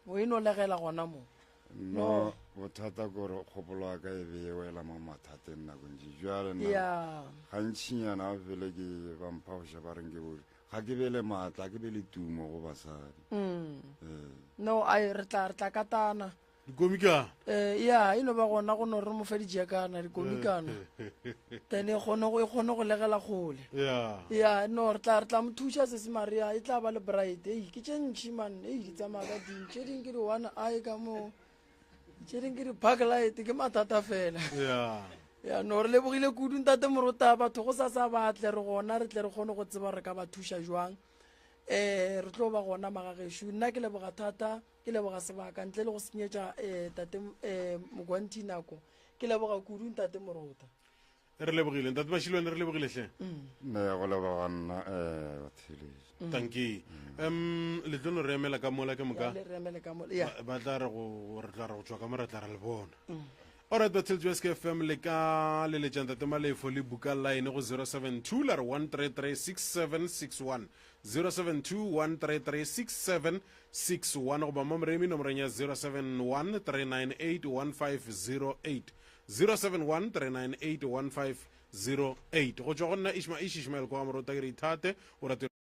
O e no legela gona mo. No, bothata kore kgopolo ya ka e be e wela mo mathateng nakong tše jale nna Ya. gantšinyana a fele ke ba mphagoša ba reng ke bore ga ke be le maatla ke be le tumo go basadi Mm. ee No, ai re tla re tla katana. Dikomikana. Eh, ya, e no ba gona go no re mo fe dijekana, dikomikana. Then e kgone go e kgone go legela kgole. Ya. Ya, no re tla re tla mo thuša sesi Maria, e tla ba le bright. Ei, ke tše ntši man, ei di tsamaya ka ding. Tše ding ke di one eye ka mo. Tše ding ke di park light, ke mathata fela. Ya. Ya, no re lebogile kudu ntate Morota, batho go sa sa ba tle re gona re tle re kgone go tseba re ka ba thuša jwang. Eh, re tlo ba gona magagešo. Nna ke leboga thata. Ke leboga sebaka ntle le go senyetša eh, tate eh, Mogwanthi nako. Ke leboga kudu ntate Morota. Re lebogile ntate Mashilwane, re lebogile hle. Ne go leboga nna um batheeletši. Tanki. Um le tlo no re emela ka mola ke moka. Ya, le re emele ka mola. Ya. Ba, ba tla re go re tla re go tšwa ka mo re tla re le bona. Alright batheeletši ba SK FM le ka leletša ntate Malefo le buka line go 072 la re 1336761 072 1336761 61 goba mo Moremi nomorong ya 071 398 1508 071 398 1508 go tšwa go nna Ishma Ish Ishmael kwa Morota ke re ithate o rate.